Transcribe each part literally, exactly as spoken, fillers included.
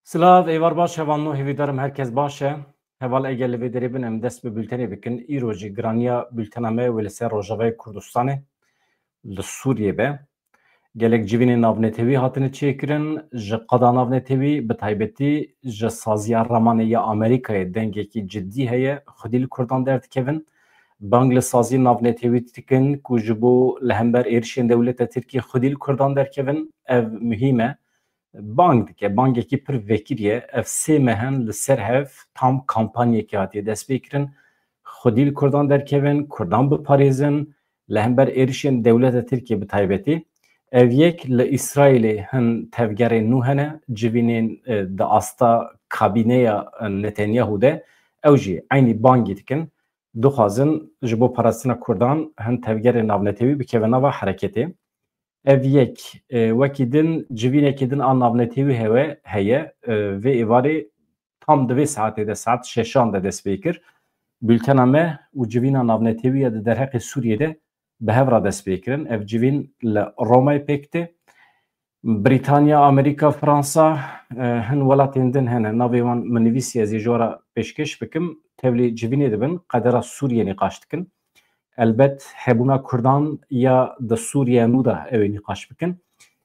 Silav, êvar baş, hevalno, hêvîdarim herkes baş e. Heval, eger li vê derê bin, em dest bi bültenê bikin. Îro jî giraniya bültena me wê li ser Rojavayê Kurdistanê, li Sûriyê be. Gelek civînên navnetewî hatine çêkirin, ji qada navnetewî, bi taybetî ji saziya Ramanê ya Amerîkayê dengekî cidî heye, xwedî li Kurdan derdikevin. Bang li saziyên navnetewî dikin ku ji bo li hember êrişên dewleta Tirkiyê xwedî li Kurdan derkevin, ev muhîm e. Bang dike, bangekî pir vekirî ye. Ev sê meh in li ser hev tam kampanyekê hatiye destpêkirin. Xwedî li Kurdan derkevin, Kurdan biparêzin, li hember êrişên dewleta Tirkiyê bi taybetî. Ev yek, li Îsraîlê hin tevgerên nû hene, civînên, e, di asta kabîneya, e, Netanyahu de, ew jî eynî bangî dikin. Dixwazin ji bo parastina Kurdan hin tevgerên navnetewî bikeve nava hereketê. Ev yek, e, wekî din, civînekî din a navnetewî hewe heye, e, vê êvarê tam di vê saetê de, saet şeşan de dest pê kir. Bültena me û civîna navnetewî ya di derheqê Sûriyê de bi hev re dest pê kirin. Ev civîn li Romayê pêk tê. Brîtanya, Amerîka, Fransa, e, hin welatên din hene. Navê wan min nivîsiye, ez ê ji we re pêşkêş bikim. Tevlî civînê dibin, qedera Sûriyê nîqaş dikin. Elbet hebûna Kurdan ya di Sûriye nû de ew ê nîqaş bikin.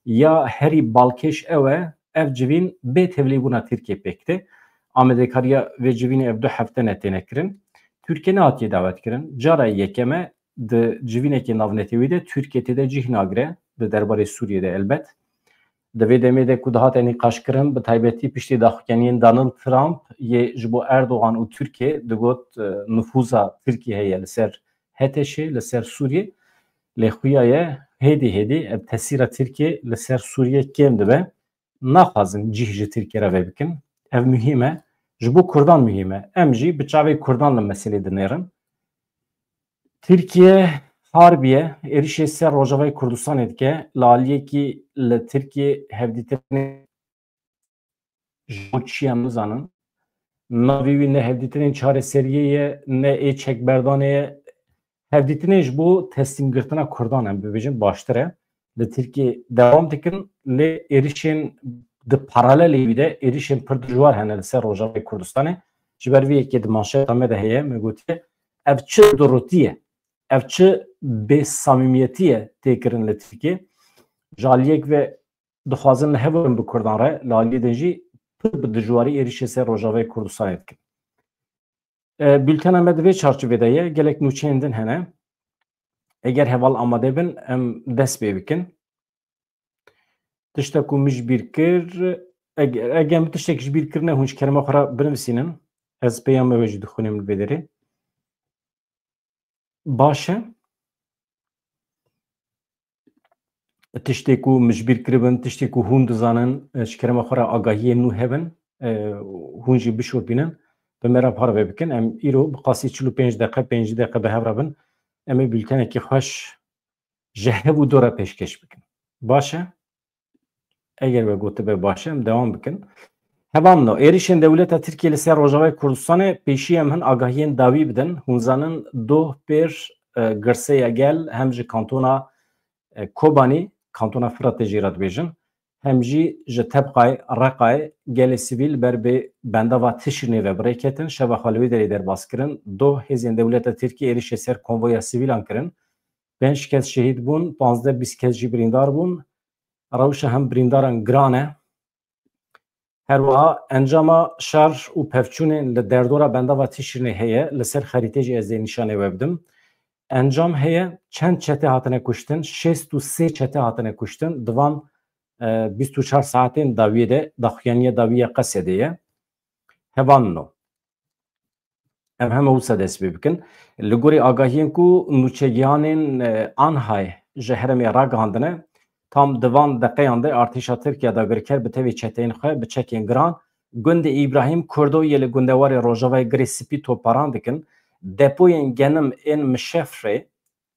Ya herî balkêş ew e, ev civîn bê tevlîbûna Tirkiyê pêk tê. Amadekariya vê civînê ev du hefte ne têne kirin. Tirkiye nehatiye dawet kirin. Cara yekem e di civînekê navnetewî de Tirkiye tê de cih nagire, di derbarê Sûriyê de elbet. Di vê demê de ku dihate nîqaşkirin, bi taybetî piştî daxuyaniyên Donald Trump yê ji bo Erdogan û Tirkiye, digot, e, nufûza Tirkiye heye li ser H T Ş'ê, li ser Sûriyê. Lê xuya ye hêdî hêdî ev tesîra Tirkiye li ser Sûriyê kêm dibe. Naxwazin cih ji Tirkiye re vebikin. Ev muhîm e. Ji bo Kurdan muhîm e. Em jî bi çavê Kurdan li meselê dinêrin. Tirkiye harbiye, êrişê ser Rojavayê Kurdistanê dike. Li aliyekî li Tirkiye hevdîtinê ji bo çi em nizanin. Navê wî ne hevdîtinên çareseriyê ye, ne ê çekberdanê ye. Hevdîtinên ji bo teslîmgirtina Kurdan, em bibêjin, baştir e. Li Tirkiyê dewam dikin, lê êrişên di paralelê wî de êrişên pir dijwar hene li ser Rojavayê Kurdistanê. Ji ber vê yekê di manşeta me de heye, me gotiye, ev çi durûtî ye, ev çi bêsamîmiyetî ye tê kirin li Tirkiyê. Ji aliyek ve dixwazin li hev werin bi Kurdan re, li aliyê din jî pir bi dijwarî êrişê ser Rojavayê Kurdistanê dikin. E, bültena me di vê çarçovê de ye. Gelek nûçeyên din hene. Eger heval amade bin, em dest pê bikin. Tişta ku min ji bîr kir, eg-, eger min tiştek ji bîr kirine, hûn ji kerema xwe re binivîsînin. Ez peya me ve jî dixwînim li vê derê. Baş e. Tiştê ku min ji bîr kiribin, tiştê ku hûn dizanin, e, ji kerema xwe re agahiyên nû hebin, e, hûn jî bişopînin, bi me re parve bikin. Em îro bi qasî çil û pênc deqe, pêncî deqe bi hev re bin. Em ê bültenekî xweş ji hev û dû re pêşkêş bikin. Baş e? Eger we gotibe baş e, em dewam bikin. Hevalno, êrişên dewleta Tirkiyê li ser Rojavayê Kurdistanê pêşî em hin agahiyên dawî bidin. Hûn zanin doh pêr, e, girseya gel hem ji kantona, e, Kobanî, kantona Firatê jî re dibêjin, hem jî ji Tebqay, Reqay gelê sivîl ber bi bendava Tişrînê ve bi rê ketin. Şeva xwe li wê derê derbas kirin. Doh hêzên dewleta Tirkiyê êrişê ser konvoya sivîlan kirin. Pênc kes şehîd bûn, panzdeh bîst kes jî birîndar bûn. Rewşa hem birîndaran giran e. Her wiha encama şer û pevçûnên li derdora bendava Tişrînê heye, li ser xerîtê jî ez ê nîşanê we bidim. Encam heye, çend çete hatine kuştin, şêst û sê çete hatine kuştin, di van, e, bîst û çar saetên dawiyê de, daxuyaniya dawî ya Qesedê ye. Hevalno. Em heme wisa dest pê bikin. Li gorî agahiyên ku nûçegihanên, e, Anhay ji herêmê ragihandine, tam di van deqeyan de artêşa Tirk ya dagirker bi tevê çeteyên xwe bi çekên giran gundê Îbrahîm Kurdo yê li gundewarê rojavayê Girê Spî topbaran dikin. Depoyên genim ên Mişefrê,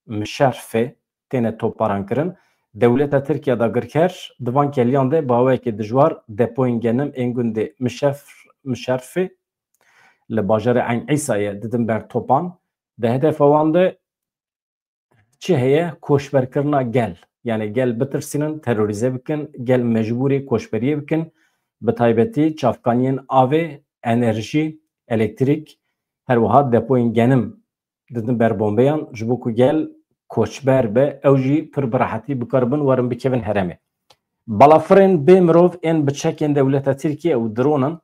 Mişerfê têne topbaran kirin. Dewleta Tirk ya dagirker di van keliyan de bi awayekî dijwar depoyên genim ên gundê Mişef-, Mişerfê li bajarê Eyn Îsayê didin ber topan. Di hedefa wan de çi heye? Koçberkirina gel. Yani gel bitirsînin, terorîze bikin, gel mecbûrê koçberiyê bikin. bi taybetî çavkaniyên avê, enerjî, elektrîk, her wiha depoyên genim didin ber bombeyan, ji bo ku gel koçber be, ew jî pir bi rehetî bikaribin werin bikevin herêmê. Balafirên bê mirov ên bi çekên dewleta Tirkiye û dronan,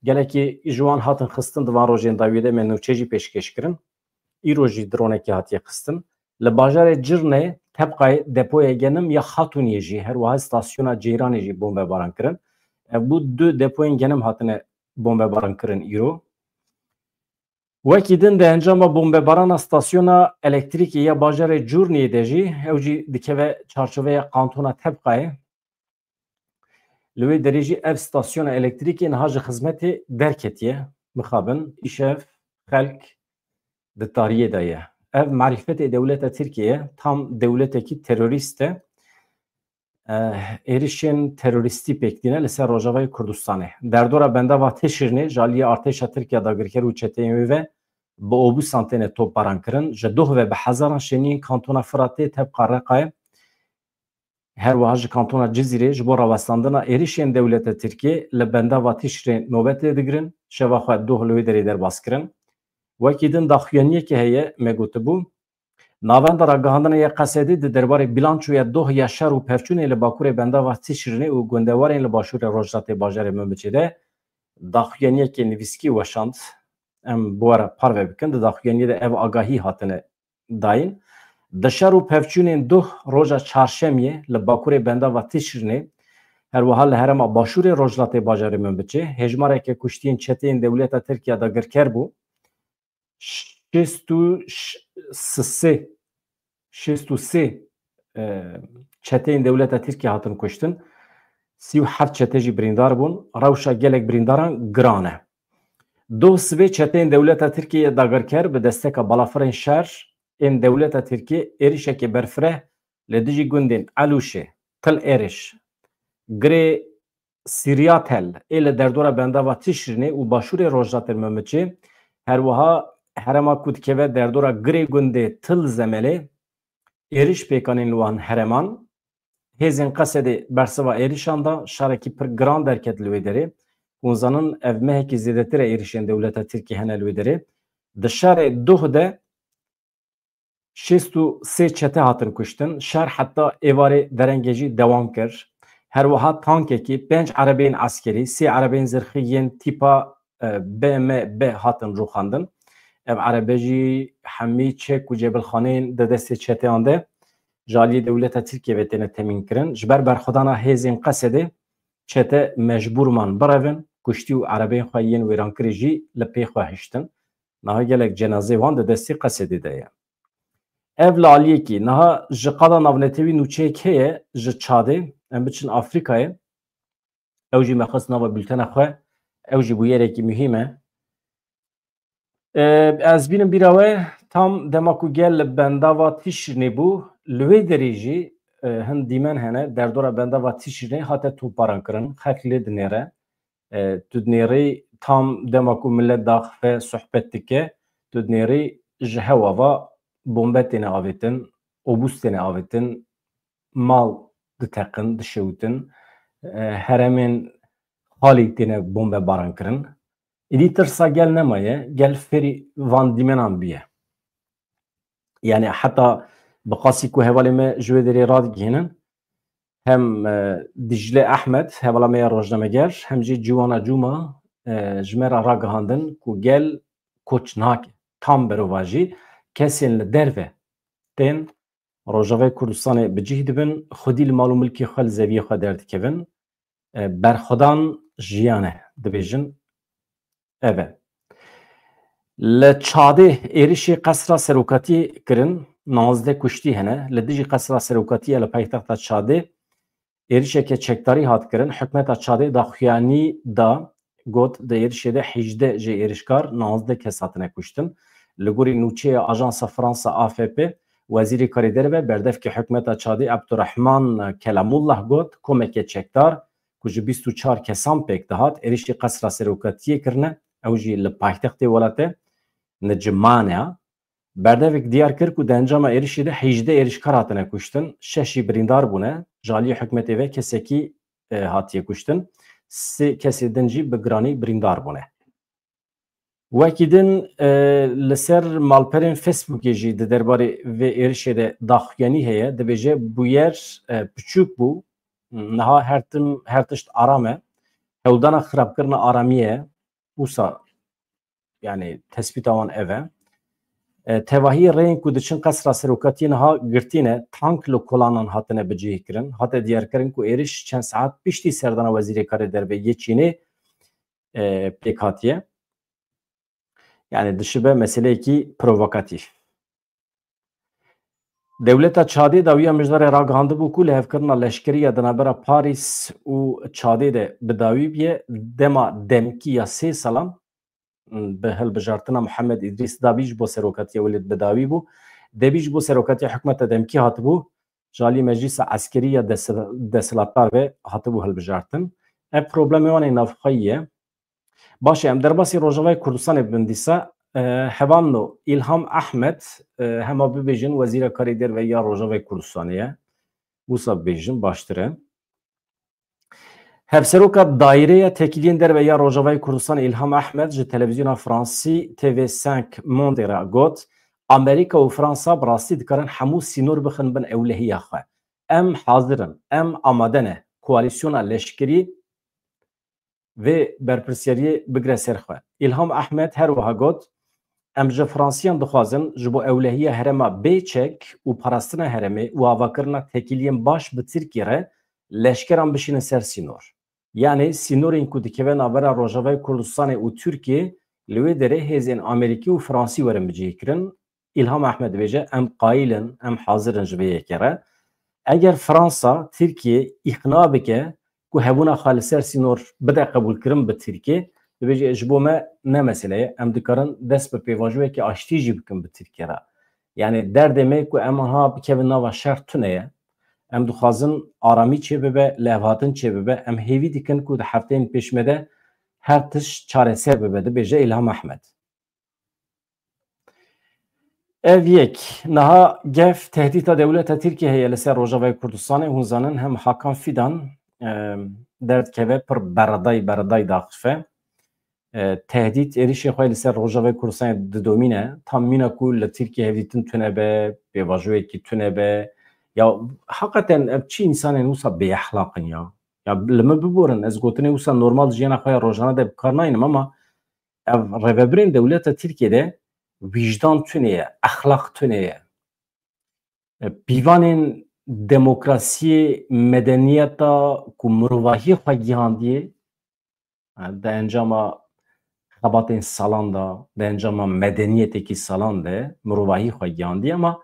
gelekî ji wan hatin xistin di van rojên dawiyê de, me nûçe jî pêşkêş kirin. Îro jî dronekê hatiye xistin. Li bajarê Cirnê, Tebqayê, depoya genim ya Xatûniyê jî, her wiha stasyona Ceyranê jî bombebaran kirin. Ev bû du depoyên genim hatine bombebaran kirin îro. Wekî din, di encama bombebarana stasyona elektrîkê ya bajarê Cûrniyê de jî, ew jî dikeve çarçoveya kantona Tebqayê. Li wê derê jî ev stasyona elektrîkê niha ji xizmetê derketiye. Mixabin, îşev xelk di tariyê de ye. Ev marîfetê dewleta Tirkiye ye, tam dewletekî terorîst e. Eh, êrişên terorîstî pêk tîne li ser Rojavayê Kurdistanê. Derdora bendava Tişrînê ji aliyê artêşa Tirkiye, dagirker û çeteyên wê ve bi obûsan têne topbaran kirin. Ji doh ve bi hezaran şêniyên kantona Firatê, Tebqa, Reqayê, her wiha ji kantona Cizîrê ji bo rawestandina êrişên dewleta Tirkiyê li bendava Tişrê nobet lê digirin, şeva xwe doh li wê derê derbas kirin. Wekî din daxuyaniyekê heye, me gotibû, Navenda Ragihandinê ya Qesedê di derbarê bîlançoya doh ya şer û pevçûnê li bakurê bendava Tişrînê û gundewarên li başûrê rojhilatê bajarê Minbiçê de daxuyaniyekê nivîskî weşand. Em bi we re parve bikin. Di daxuyaniyê de ev agahî hatine dayîn. Di şer û pevçûnên doh roja çarşemiyê li bakurê bendava Tişrînê, her wiha li herêma başûrê rojhilatê bajarê Minbiçê, hêjmareke kuştiyên çeteyên dewleta Tirkiye dagirker bû. Şêst û sê, şêst û sê, e, çeteyên dewleta Tirkiye hatin kuştin. Sî û heft çete jî birîndar bûn. Rewşa gelek birîndaran giran e. Doh sibê çeteyên dewleta Tirkiye dagirker bi desteka balafirên şer ên dewleta Tirkiye êrişekê berfireh li dijî gundên Elûşê, Til Êriş, Girê Siryatel ê li derdora bendava Tişrînê û başûrê rojhilatê Minbiçê, her wiha herêma ku dikeve derdora Girê gundê Til Zemelê, êriş pêk anîn li wan herêman. Hêzên Qesedê bersiva êrişan da, şerekî pir giran derket li wê derê. Hûn zanin ev mehekî zêdetir e êrişên dewleta Tirkiyê hene li wê derê. Di şerê doh de şêst û sê çete hatin kuştin. Şer heta êvarê derengê jî dewam kir. Her wiha tankekî, pênc erebeyên eskerî, sê erebeyên zirxî yên tîpa, e, B M B hatin rûxandin. Ev erebe jî hemî çek û cebilxaneyên di destê çeteyan de ji aliyê dewleta Tirkiye ve têne temîn kirin. Ji ber berxwedana hêzên Qesedê çete mecbûr man birevin, kuştî û erebeyên xwe yên wêrankirî jî li pê xwe hiştin. Niha gelek cenazeyê wan di destê Qesedê de ye. Ev li aliyekî, niha ji qada navnetewî nûçeyek heye ji Çadê, em biçin Afrîkayê. Ew jî me xist nava bültena xwe, ew jî bûyerekî muhîm e. E, ez bînim bîra we, tam dema ku gel li bendava Tişrînê bû, li wê derê jî, e, hin dîmen hene, derdora bendava Tişrînê hate topbaran kirin, xelk lê dinêre. E, tu dinêrî tam dema ku milet daxife, sohbet dike, tu dinêrî ji hewa va bombe têne avêtin, obûs têne avêtin, mal diteqin, dişewtin, e, heremên xalî têne bombebaran kirin. Îdî tirsa gel nemaye, gel fêrî van dîmenan bûye. Yani heta bi qasî ku hevalê me ji wê derê radigihînin, hem, e, Dîcle Ehmed, hevala me ya rojnameger, hem jî Ciwana Cûma, e, ji me re ragihandin ku gel koç nake. Tam berovajî kesên li derve tên Rojavayê Kurdistanê bi cih dibin, xwedî li mal û milkê xwe, li zeviyê xwe derdikevin. E, berxwedan jiyan e, dibêjin. Ev e. Li Çadê êrişê Qesra Serokatiyê kirin, nozdeh kuştî hene. Li dijî Qesra Serokatiyê li paytexta Çadê êrişeke çekdarî hat kirin. Hikûmeta Çadê daxuyanî da, got, di êrişê de hejdeh ji êrişkar, nozdeh kes hatine kuştin. Li gorî nûçeya Ajansa Fransa A F P, Wezîrê Karê Derve berdevkê hikûmeta Çadê Abdurrahman Kelamullah got, komeke çekdar ku ji bîst û çar kesan pêk dihat, êrişî Qesra Serokatiyê kirine, ew jî li paytextê welatê Nicimane ya. Berdevek diyar kir ku di encama êrişê de hejdeh êrişkar hatine kuştin, şeş jî birîndar bûne, ji aliyê hikûmetê ve kesekî, e, hatiye kuştin. sê kesê din jî bi giranî birîndar bûne. Wekî din, e, li ser malperên Facebookê jî di derbarê vê êrişê de daxuyanî heye, dibêje bûyer, e, piçûk bû, niha her tim, her tişt aram e. Hewldana xirabkirina aramiyê ye. Wisa, yani, tespîta wan ev e. E, tevahî rêyên ku diçin qesra serokatiyê niha girtî ne, tank li kolanan hatine bicihkirin. Hate diyarkirin ku êriş çend saet piştî serdana Wezîrê Karê Derve yê Çînê, e, pêk hatiye. Yani dişibe meseleyekî provokatîf. Dewleta Çadê dawiya mijdarê ragihandibû ku lihevkirina leşkerî ya di navbera Parîs û Çadê de bi dawî bûye, dema demkî ya sê salan, bi hilbijartina Mihemed Îdrîs Dabî ji bo serokatiya welêt bi dawî bû. Dabî ji bo serokatiya hikûmeta demkî hatibû, ji alî Meclîsa Eskerî ya dest-, desthilatdar ve hatibû hilbijartin. Ev problemê wan ê navxweyî ye. Baş e, em derbasî Rojavayê Kurdistanê bibin dîsa. E, hevalno Îlham Ehmed, e, hema bibêjin Wezîra Karê Derve ya Rojavayê Kurdistanê ye. Wisa bibêjin baştir e. Hevseroka Daîreya Tekîliyên Derve ya Rojavayê Kurdistanê Îlham Ehmed ji televîzyona fransî T V cinq Monde re got, Amerîka û Fransa bi rastî dikarin hemû sînor bixin bin ewlehiya xwe. Em hazir in, em amade ne koalîsyona leşkerî vê berpirsiyariyê bigre ser xwe. Îlham Ehmed her wiha got, Em ji Fransiyan dixwazin ji bo ewlehiya herêma bê çek û parastina herêmê û avakirina tekîliyên baş bi Tirkiyê re leşkeran bişînin ser sînor. Yanî sînorên ku dikeve navbera Rojavayê Kurdistanê û Tirkiyê, li wê derê hêzên Amerîkî û Fransî werin bicihkirin. Îlham Ehmed dibêje, Em qayîl in, em hazir in ji vê yekê re. Eger Fransa Tirkiyê îqna bike ku hebûna xwe li ser sînor bide qebûlkirin bi Tirkiyê, dibêje, Ji bo me ne mesele ye, em dikarin dest bi pêvajoyekî aştî jî bikin bi Tirkiyê re. Yani derdê me ku em anha bikevin nava şer tune ye. Em dixwazin aramî çêbibe, lihevhatin çêbibe. Em hêvî dikin ku di hefteyên pêş me de her tişt çareser bibe, dibêje Îlham Ehmed. Ev yek. Niha gef tehdîta dewleta Tirkiyê heye li ser Rojavayê Kurdistanê. Hûn zanin hem Hakan Fidan, e, derdikeve pir beredayî, beredayî daxife. E, tehdît êrişê xwe li ser Rojavayê Kurdistanê didomîne. Tam mîna ku li Tirkiyê hevdîtin tune be, pêvajoyekî tune be. Ya heqeten ev çi însanên wisa bêexlaq in ya. Ya li min biborin, ez gotinê wisa normal jiyana xwe ya rojane de bi kar nayînim ama ev rêvebirên dewleta Tirkiyê de wîjdan tune ye, exlaq tune ye. E, pîvanên demokrasiyê, medeniyeta ku mirovahiyê xwe gihandiye, e, di encama xebatên salan de, di encama medeniyetekî salan de mirovahî xwe gihandiye, ama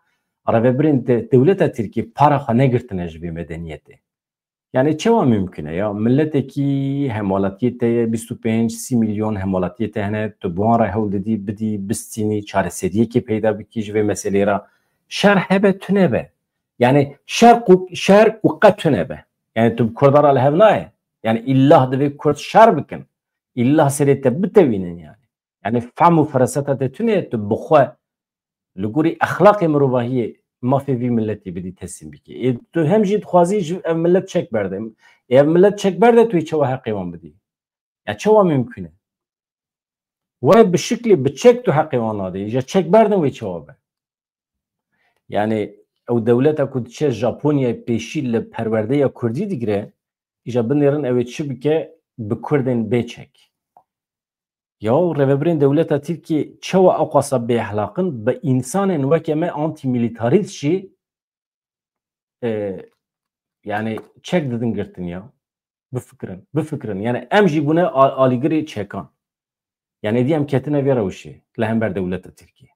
rêvebirên de, dewleta Tirkiyê para xwe negirtine ji vê medeniyetê. Yani çawa mümkün e ya? Milletekî hemwelatiyê te ye, bîst û pênc sî milyon hemwelatiyê te hene, tu bi wan re hewl didî, bidî, bistînî, çareseriyekê peyda bikî ji vê meseleyê re. Şer hebe tune be. Yani şer ku, şer ku qe tune be. Yani tu bi Kurda re li hev nayê. Yani illa divê Kurd şer bikin. Illa serê te bitewînin yani. Yani fehm û feraseta te tune ye, tu bi xwe li gorî exlaqê mirovahiyê mafê vî milletî bidî teslîm bikî. Ê, tu hem jî dixwazî ji ev millet çek berde. Ê, ev millet çek berde, tu yê çawa heqê wan bidî? Ya çawa mümkün e? Were bi şiklê bi çek tu heqê wan nadê. Ya çek berdin wê çawa be? Yani ew dewleta ku diçe Japonyayê pêşî li perwerdeya Kurdî digire, îja binêrin ew ê çi bike bi Kurdên bê çek. Ya rêvebirên dewleta Tirkiyê çawa ewqasa bêexlaq in, bi însanên weke me antîmîlîtarîst jî, e, yani çek didin girtin ya. Bifikirin, bifikirin. Yani em jî bûne a-, alîgirê çekan. Yani êdî em ketine vê rewşê li hember dewleta Tirkiyê.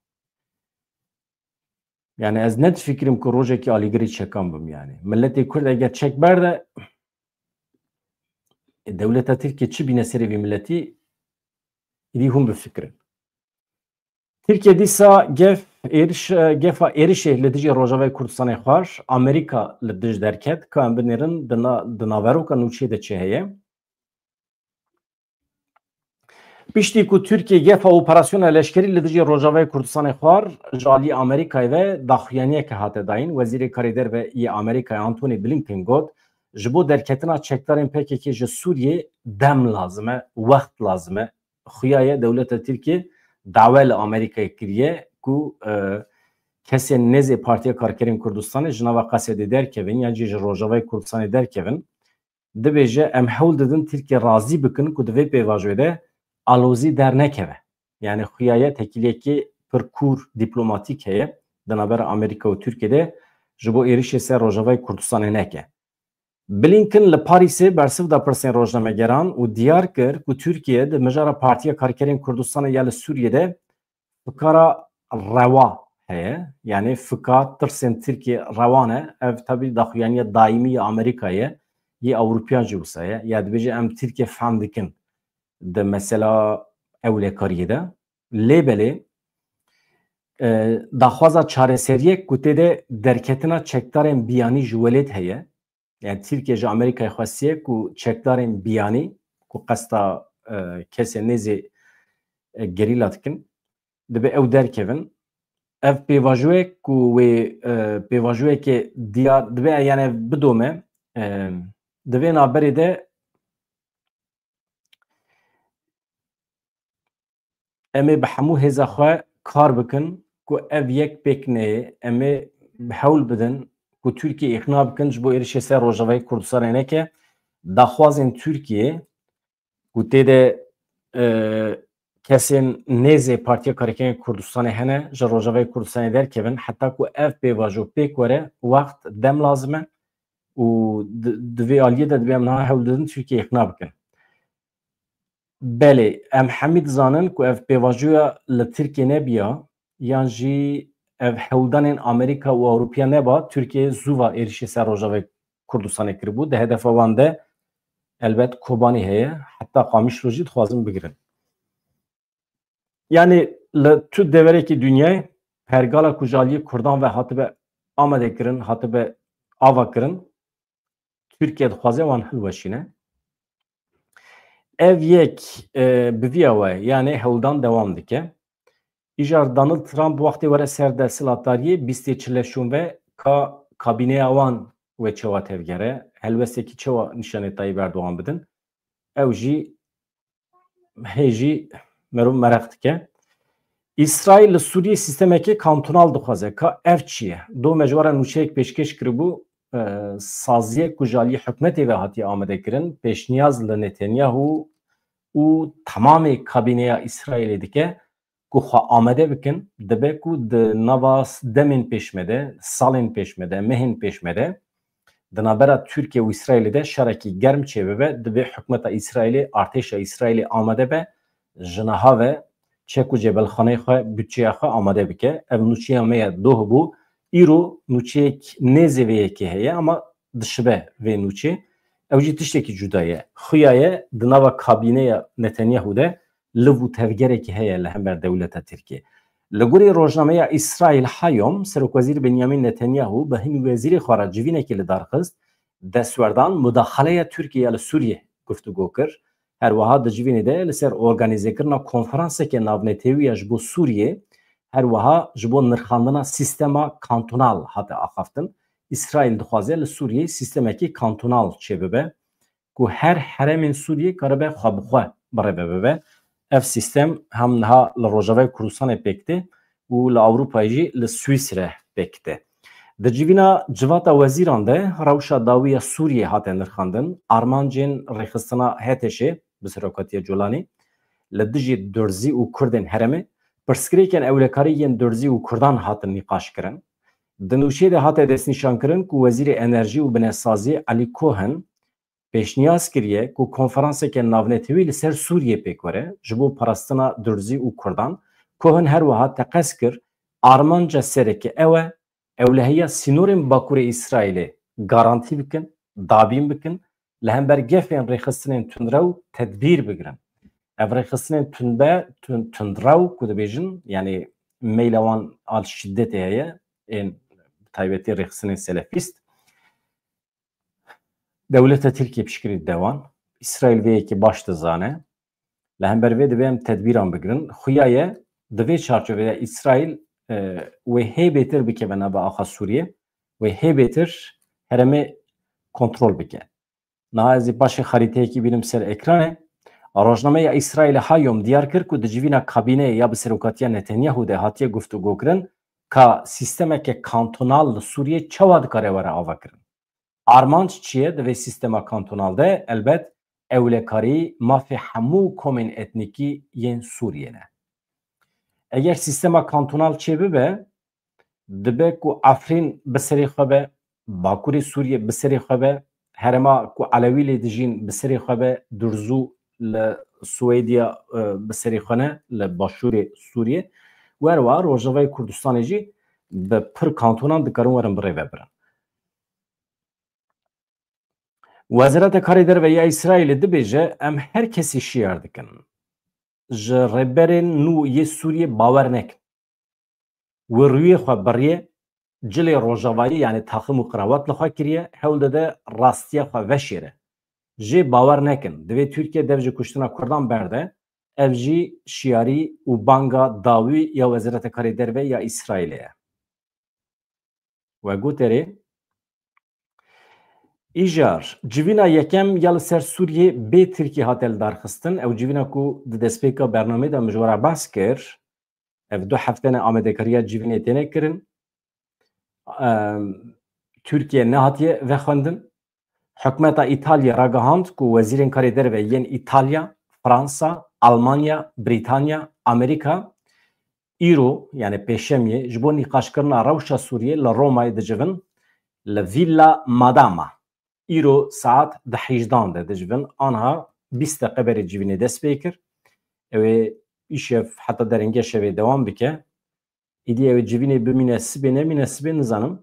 Yani ez ne difikirim ku rojekî alîgirê çekan bim yani. Milletê Kurd eger çek berde, e, dewleta Tirkiyê çi bîne serê vî milletî, êdî hûn bifikirin. Tirkiye dîsa gef êriş, e, gefa êrişê li dijî Rojavayê Kurdistanê xwar. Amerîka li dij derket. Ka em binêrin di na-, di naveroka nûçeyê de çi heye. Piştî ku Tirkiye gefa operasyona leşkerî li dijî Rojavayê Kurdistanê xwar, ji alî Amerîkayê ve daxuyaniyeke hate dayîn. Wezîrê Karê Derve yê Amerîkayê Antony Blinken got, Ji bo derketina çekdarên P K K ji Sûriyê dem lazim e, wext lazim e. Xuya ye dewleta Tirkiyê dawe li Amerîkayê kiriye ku, e, kesên nêzê Partiya Karkerên Kurdistanê ji nava Qesedê derkevin yan jî ji Rojavayê Kurdistanê derkevin. Dibêje, em hewl didin Tirkiye razî bikin ku di vê pêvajoyê de alozî dernekeve. Yani xuya ye tekîliyekî pir kûr dîplomatîk heye di navbera Amerîka û Tirkiye de ji bo êrişê ser Rojavayê Kurdistanê neke. Blinken li Parîsê bersiv da pirsên rojnamegeran û diyar kir ku Tirkiye di mijara Partiya Karkerên Kurdistanê ya li Sûriyê de fikara rewa heye. Yani fika tirsên Tirkiye rewa ne. Ev tabî daxuyaniya daîmî ya Amerîka ye, yê Ewropiyan jî wisa ye. Ya dibêje em Tirkiye fehm dikin di mesela ewlekariyê de. Lê belê, e, daxwaza çareseriyek ku tê de derketina çekdarên biyanî ji welêt heye. Yani Tirkiye ji Amerîkayê xwestiye ku çekdarên biyanî ku qesta, e, kesê nêzê, e, gerîla dikin, dibe ew derkevin. Ev pêvajoyek ku wê, e, pêvajoyekê diyar dibe, yani bidome, e, di vê navberê de em ê bi hemû hêza xwe kar bikin ku ev yek pêk neyê. Em ê hewl bidin ku Tirkiye îqna bikin ji bo êrişê ser Rojavayê Kurdistanê neke. Daxwazên Tirkiye ku tê de, e, kesên nêzê Partiya Karkerên Kurdistanê hene, ji Rojavayê Kurdistanê derkevin, heta ku ev pêvajo pêk were, wext, dem lazim e û di, di vê aliyê de dibê em niha hewl didin Tirkiye îqna bikin. Belê, em hemî dizanin ku ev pêvajoya li Tirkiye nebiya, yan jî ev hewldanên Amerîka û Ewropiya neba, Tirkiye zû va êrişê ser Rojavayê Kurdistanê kiribû. Di hedefa wan de elbet Kobanî heye, heta Qamişlo jî dixwazin bigirin. Yani li tu deverekî dinyayê pergala ku ji aliyê Kurdan ve hatibe amade kirin, hatibe ava kirin, Tirkiye dixwaze wan hilweşîne. Ev yek, e, bi vî awe, yani hewldan dewam dike. Îcar Donald Trump wextê were ser desthilatdariyê, bîstê çileşûn ve ka kabîneya wan wê çawa tevgere, helwestekî çawa nîşanê Tayyip Erdogan bidin, ew jî hê jî merov mereq dike. Îsraîl li Sûriyê sîstemekê kantonal dixwaze. Ka ev çi ye? Do me ji we re nûçeyek pêşkêş kiribû, e, saziyek ku ji aliyê hikûmetê ve hatiye amade kirin, pêşniyaz li Netanyahu û temamê kabîneya Îsraîlê dike ku xwe amade bikin, dibe ku di nava demên pêşme de, salên pêşme de, mehên pêşme de, di navbera Tirkiye û Îsraîlê de şerekî germ çêbibe, dibe hikûmeta Îsraîlê, artêşa Îsraîlê amade be, ji niha ve çek û cebelxaneyê xwe, budçeya xwe amade bike. Ev nûçeya me ye, doh bû. Îro nûçeyek nêzê vê yekê heye, ama dişibe vê nûçê. Ew jî tiştekî cuda ye. Xuya ye di nava kabîneya Netanyahu de liv û tevgerekî heye li hember dewleta Tirkiyê. Li gorî rojnameya Îsraîl Hayom, Serokwezîr Benyamin Netanyahu bi hin wezîrê xwe re civînekê li dar xist, destwerdan mudaxaleya Tirkiyê ya li Sûriyê guftûgo kir. Her wiha di civînê de li ser organîzekirina konferanseke navnetewî ya ji bo Sûriyê, her wiha ji bo nirxandina sîstema kantonal hate axaftin. Îsraîl dixwaze li Sûriyê sîstemekî kantonal çêbibe, ku her herêmên Sûriyê karibe xwe bi xwe birêve bibe. Ev sîstem hem niha li Rojavayê Kurdistanê pêk tê û li Ewropayê jî li Swîsre pêk tê. Di civîna Civata Wezîran de rewşa dawî ya Sûriyê hate nirxandin. Armancên rêxistina H T Şê bi serokatiya Colanî li dijî Durzî û Kurdên herêmê, pirsgirêkên ewlekarî yên Durzî û Kurdan hatin nîqaşkirin. Di nûçeyê de hate destnîşankirin ku Wezîrê Enerjî û Binesazî Elî Cohen pêşniyaz kiriye ku konferanseke navnetewî li ser Sûriyê pêk were ji bo parastina Durzî û Kurdan. Cohen her wiha teqez kir, armanca sereke ew e, ewlehiya sînorên Bakurê Îsraîlê garantî bikin, dabîn bikin, li hember gefên rêxistinên tundrew tedbîr bigirin. Ev rêxistinên tundbe, tund-, tundrew ku dibêjin, yani meyla wan al şiddetê heye, ên bi taybetî rêxistinên selefîst, dewleta Tirkiyê piştgirî dide wan. Îsraîl vê yekê baş dizane. Li hember vê divê em tedbîran bigirin. Xuya ye di vê çarçovê de Îsraîl, e, wê hê bêtir bikeve nava axa Sûriyê, wê hê bêtir herêmê kontrol bike. Niha ez ê paşê xerîteyekî bînim ser ekranê. Rojnameya Îsraîlê Hayom diyar kir ku di civîna kabîneyê ya bi serokatiya Netanyahu de hatiye guftûgokirin ka sîstemeke kantonal li Sûriyê çawa dikare were avakirin. Armanc çi ye di vê sîstema kantonal de? Elbet ewlekarî mafê hemû komên etnîkî yên Sûriyê ne. Eger sîstema kantonal çêbibe, dibe ku Efrîn bi serê xwe be, Bakurê Sûriyê bi serê xwe be, herêma ku Elewî lê dijîn bi serê xwe be, Durzû li Swêdiya, e, bi serê xwe ne, li başûrê Sûriyê. Û herwiha Rojavayê Kurdistanê jî bi pir kantonan dikarin werin bi rê ve birin. Wezareta Karê Derve ya Îsraîlê dibêje, em her kesî şiyar dikin. Ji rêberên nû yê Sûriyê bawer nekin. Wê rûyê xwe biriye, cilê rojavayî, yanî taxim û qrawat li xwe kiriye, hewl dide rastiya xwe veşêre. Jê bawer nekin. Divê Tirkiye dev ji kuştina Kurdan berde. Ev jî şiyarî û banga dawî ya Wezareta Karê Derve ya Îsraîlê ye. We got erê. Îjar, civîna yekem ya li ser Sûriyê bê Tirkî hate lidarxistin. Ew civîna ku di destpêka bernamê de min ji we re behs kir. Ev du hefte ne amadekariya civînê têne kirin. Em, Tirkiye nehatiye vexwendin. Hikûmeta Îtalyê ragihand ku wezîrên karê derve yên Îtalya, Fransa, Almanya, Brîtanya, Amerîka îro, yani pêşemiyê, ji bo nîqaşkirina rewşa Sûriyê li Romayê dicivin, li Villa Madama. Îro saet di hejdan de dicivin, anha bîst deqe berê civînê dest pê kir. Ew ê îşev heta derenge şevê dewam bike. Îdî ew ê civînê bimîne sibê, nemîne sibê, nizanim.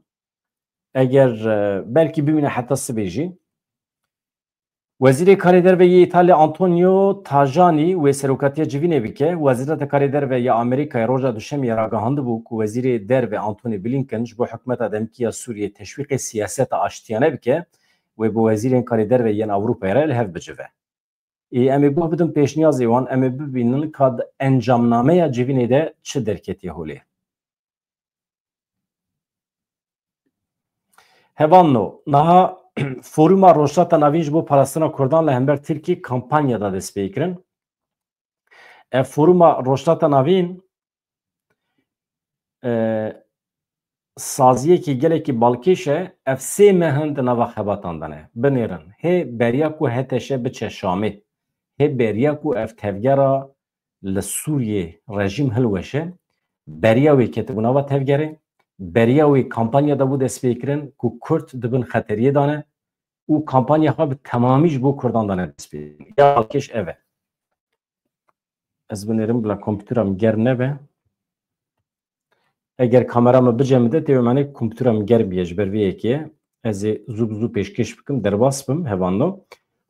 Eger, e, belkî bimîne heta sibê jî. Wezîrê Karê Derve yê Îtalya Antonio Tajani wê serokatiya civînê bike. Wezîreta Karê Derve ya Amerîkayê roja Duşemiyê ragihandibû ku Wezîrê Derve Antony Blinken ji bo hikûmeta demkî ya Sûriyê teşwîqê siyaseta aştiyane bike, wê bi wezîrên karê derve yên Ewropayê re li hev bicive. Ê, em ê guh bidin pêşniyazê wan, em ê bibînin ka di encamnameya civînê de çi derketiye holê. Hevalno, niha Foruma Rojhilata Navîn ji bo parastina Kurdan li hember Tirkî kampanya da dest pê kirin. Ev Foruma Rojhilata Navîn, e, saziyekî gelekî balkêş e, ev sê meh in di nava xebatan de ne. Binêrin, hê beriya ku H T Ş biçe Şamê, hê beriya ku ev tevgera li Sûriyê rejîm hilweşe, beriya wê ketibû nava tevgerê, beriya wê kampanya de bû destpêkirin ku Kurd di bin xeteriyê de ne û kampanya xwe bi temamî ji bo Kurdan de ne destpêkirin. Ya balkêş ev e. Ez binêrim bila kompûtera min germ nebe. Eger kamera min bicemide, tê manê kompûtera min germ biye ji ber vê yekê. Ez ê zû bi zû pêşkêş bikim, derbas bim, hevalno.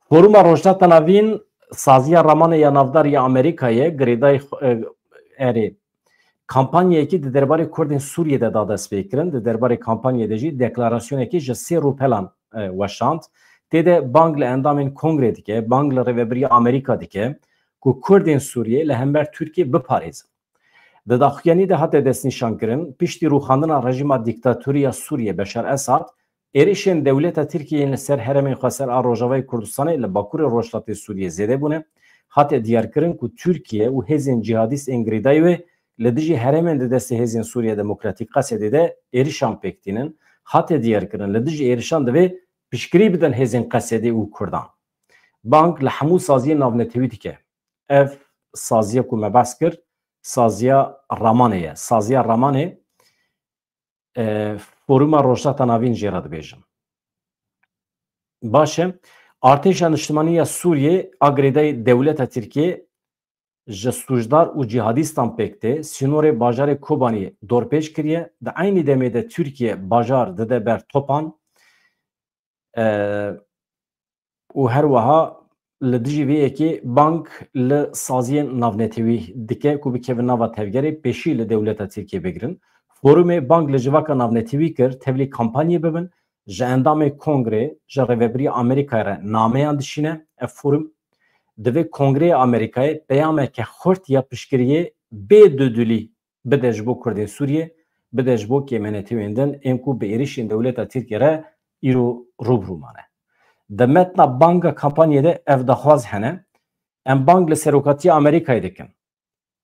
Foruma Rojhilata Navîn, saziya Ramanê ya navdar ya Amerîkayê, girêdayî xwe, e, erê, kampanyayekî di derbarê Kurdên Sûriyê de da destpêkirin. Di derbarê kampanyayê de jî deklarasyonekî ji sê rûpelan, e, weşand. Tê de bang li endamên Kongrê dike, bang li Rêvebiriya Amerîka dike ku Kurdên Sûriyê li hember Tirkiyê biparêzin. Di daxuyanî de hate destnîşankirin, piştî rûxandina rejîma dîktatorî ya Sûriyê Beşar Esad, êrişên dewleta Tirkiyê yên li ser herêmên xweser a Rojavayê Kurdistanê li Bakurê Rojhilatê Sûriyê zêde bûne. Hate diyarkirin ku Tirkiye û hêzên cîhadîst ên girêdayî wê li dijî herêmên di destê Hêzên Sûriya Demokratîk, Qesedê, de êrişan pêk tînin. Hate diyarkirin, li dijî êrişan divê piştgirî bidin hêzên Qesedê û Kurdan. Bang li hemû saziyên navnetewî dike. Ev saziya ku me behs kir, saziya Ramanê ye. Saziya Ramanê, e, Foruma Rojhilata Navîn jê re dibêjin. Baş e, Artêşa Niştimanî ya Sûriyê a girêdayî dewleta Tirkiyê ji sûcdar û cîhadîstan pêk tê, sînorê bajarê Kobaniyê dorpêç kiriye. Di eynî demê de Tirkiye bajar dide ber topan. E, û her wiha li dijî vê yekê bang li saziyên navnetewî dike ku bikevin nava tevgerê, pêşî li dewleta Tirkiyê bigirin. Forumê bang li civaka navnetewî kir, tevlî kampanyê bibin, ji endamê Kongrê, ji Rêvebiriya Amerîkayê re nameyan dişîne. Ev forum divê Kongreyê Amerîkayê peyameke xurt ya piştgiriyê bê dudilî bide ji bo Kurdên Sûriyê, bide ji bo kêmenetewên din ên ku bi êrişên dewleta Tirkiyê re îro rû bi rû mane. Di metna banga kampanyê de ev daxwaz hene. Em bang li serokatiya Amerîkayê dikin.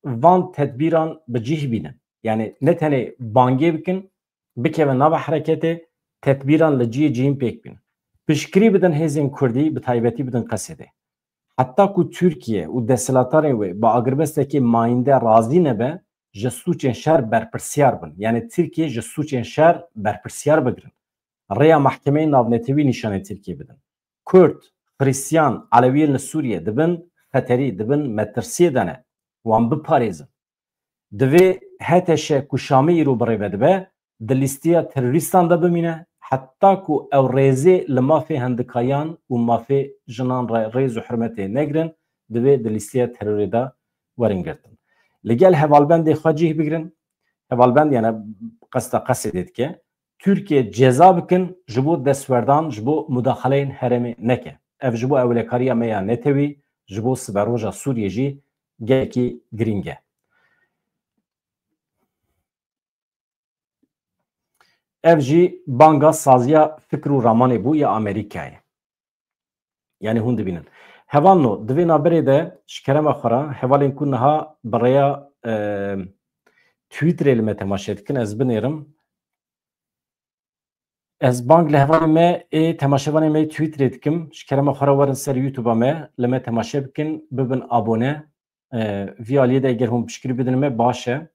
Van tedbîran bi cih bînin. Yani ne tenê bangê bikin, bikeve nava hereketê, tedbîran li cihê cihîn pêk bînin. Piştgirî bidin hêzên Kurdî, bi taybetî bidin Qesedê. Heta ku Tirkiye û desthilatdarên wê bi agirbestekê mayînde razî nebe, ji sûcên şer berpirsiyar bin. Yani Tirkiye ji sûcên şer berpirsiyar bigirin. Rêya Mahkemeyê Navnetewî nîşanê Tirkiyê bidin. Kurd, Xristiyan, Elewiyên li Sûriyê di bin xeterî, di bin metirsiyê de ne. Wan biparêzin. Divê H T Ş ku Şamê îro bi rê ve dibe, di lîstiya terorîstan de bimîne, heta ku ew rêzê li mafê hendikayan û mafê jinan re rêz û hurmetê negirin, divê di lîstiya terorê de werin girtin. Li gel hevalbendê xwe cih bigirin, hevalbend, yani qesta Qesedê dike, Tirkiye ceza bikin ji bo destwerdan, ji bo mudaxaleyên herêmê neke. Ev ji bo ewlekariya me ya netewî, ji bo siberoja Sûriyê jî gelekî girîng e. Ev jî banga saziya fikr û ramanê bû ya Amerîkayê. Yani hûn dibînin. Hevalno, di vê navberê de ji kerema xwe re, hevalên ku niha bi rêya, e, Twitterê li me temaşe dikin, ez binêrim. Ez bang li hevalên me ê temaşevanê me yê Twitterê dikim. Ji kerema xwe re werin ser YouTube-a me, li me temaşe bikin, bibin abone. E, vî aliyê de eger hûn piştgirî bidin me, baş e.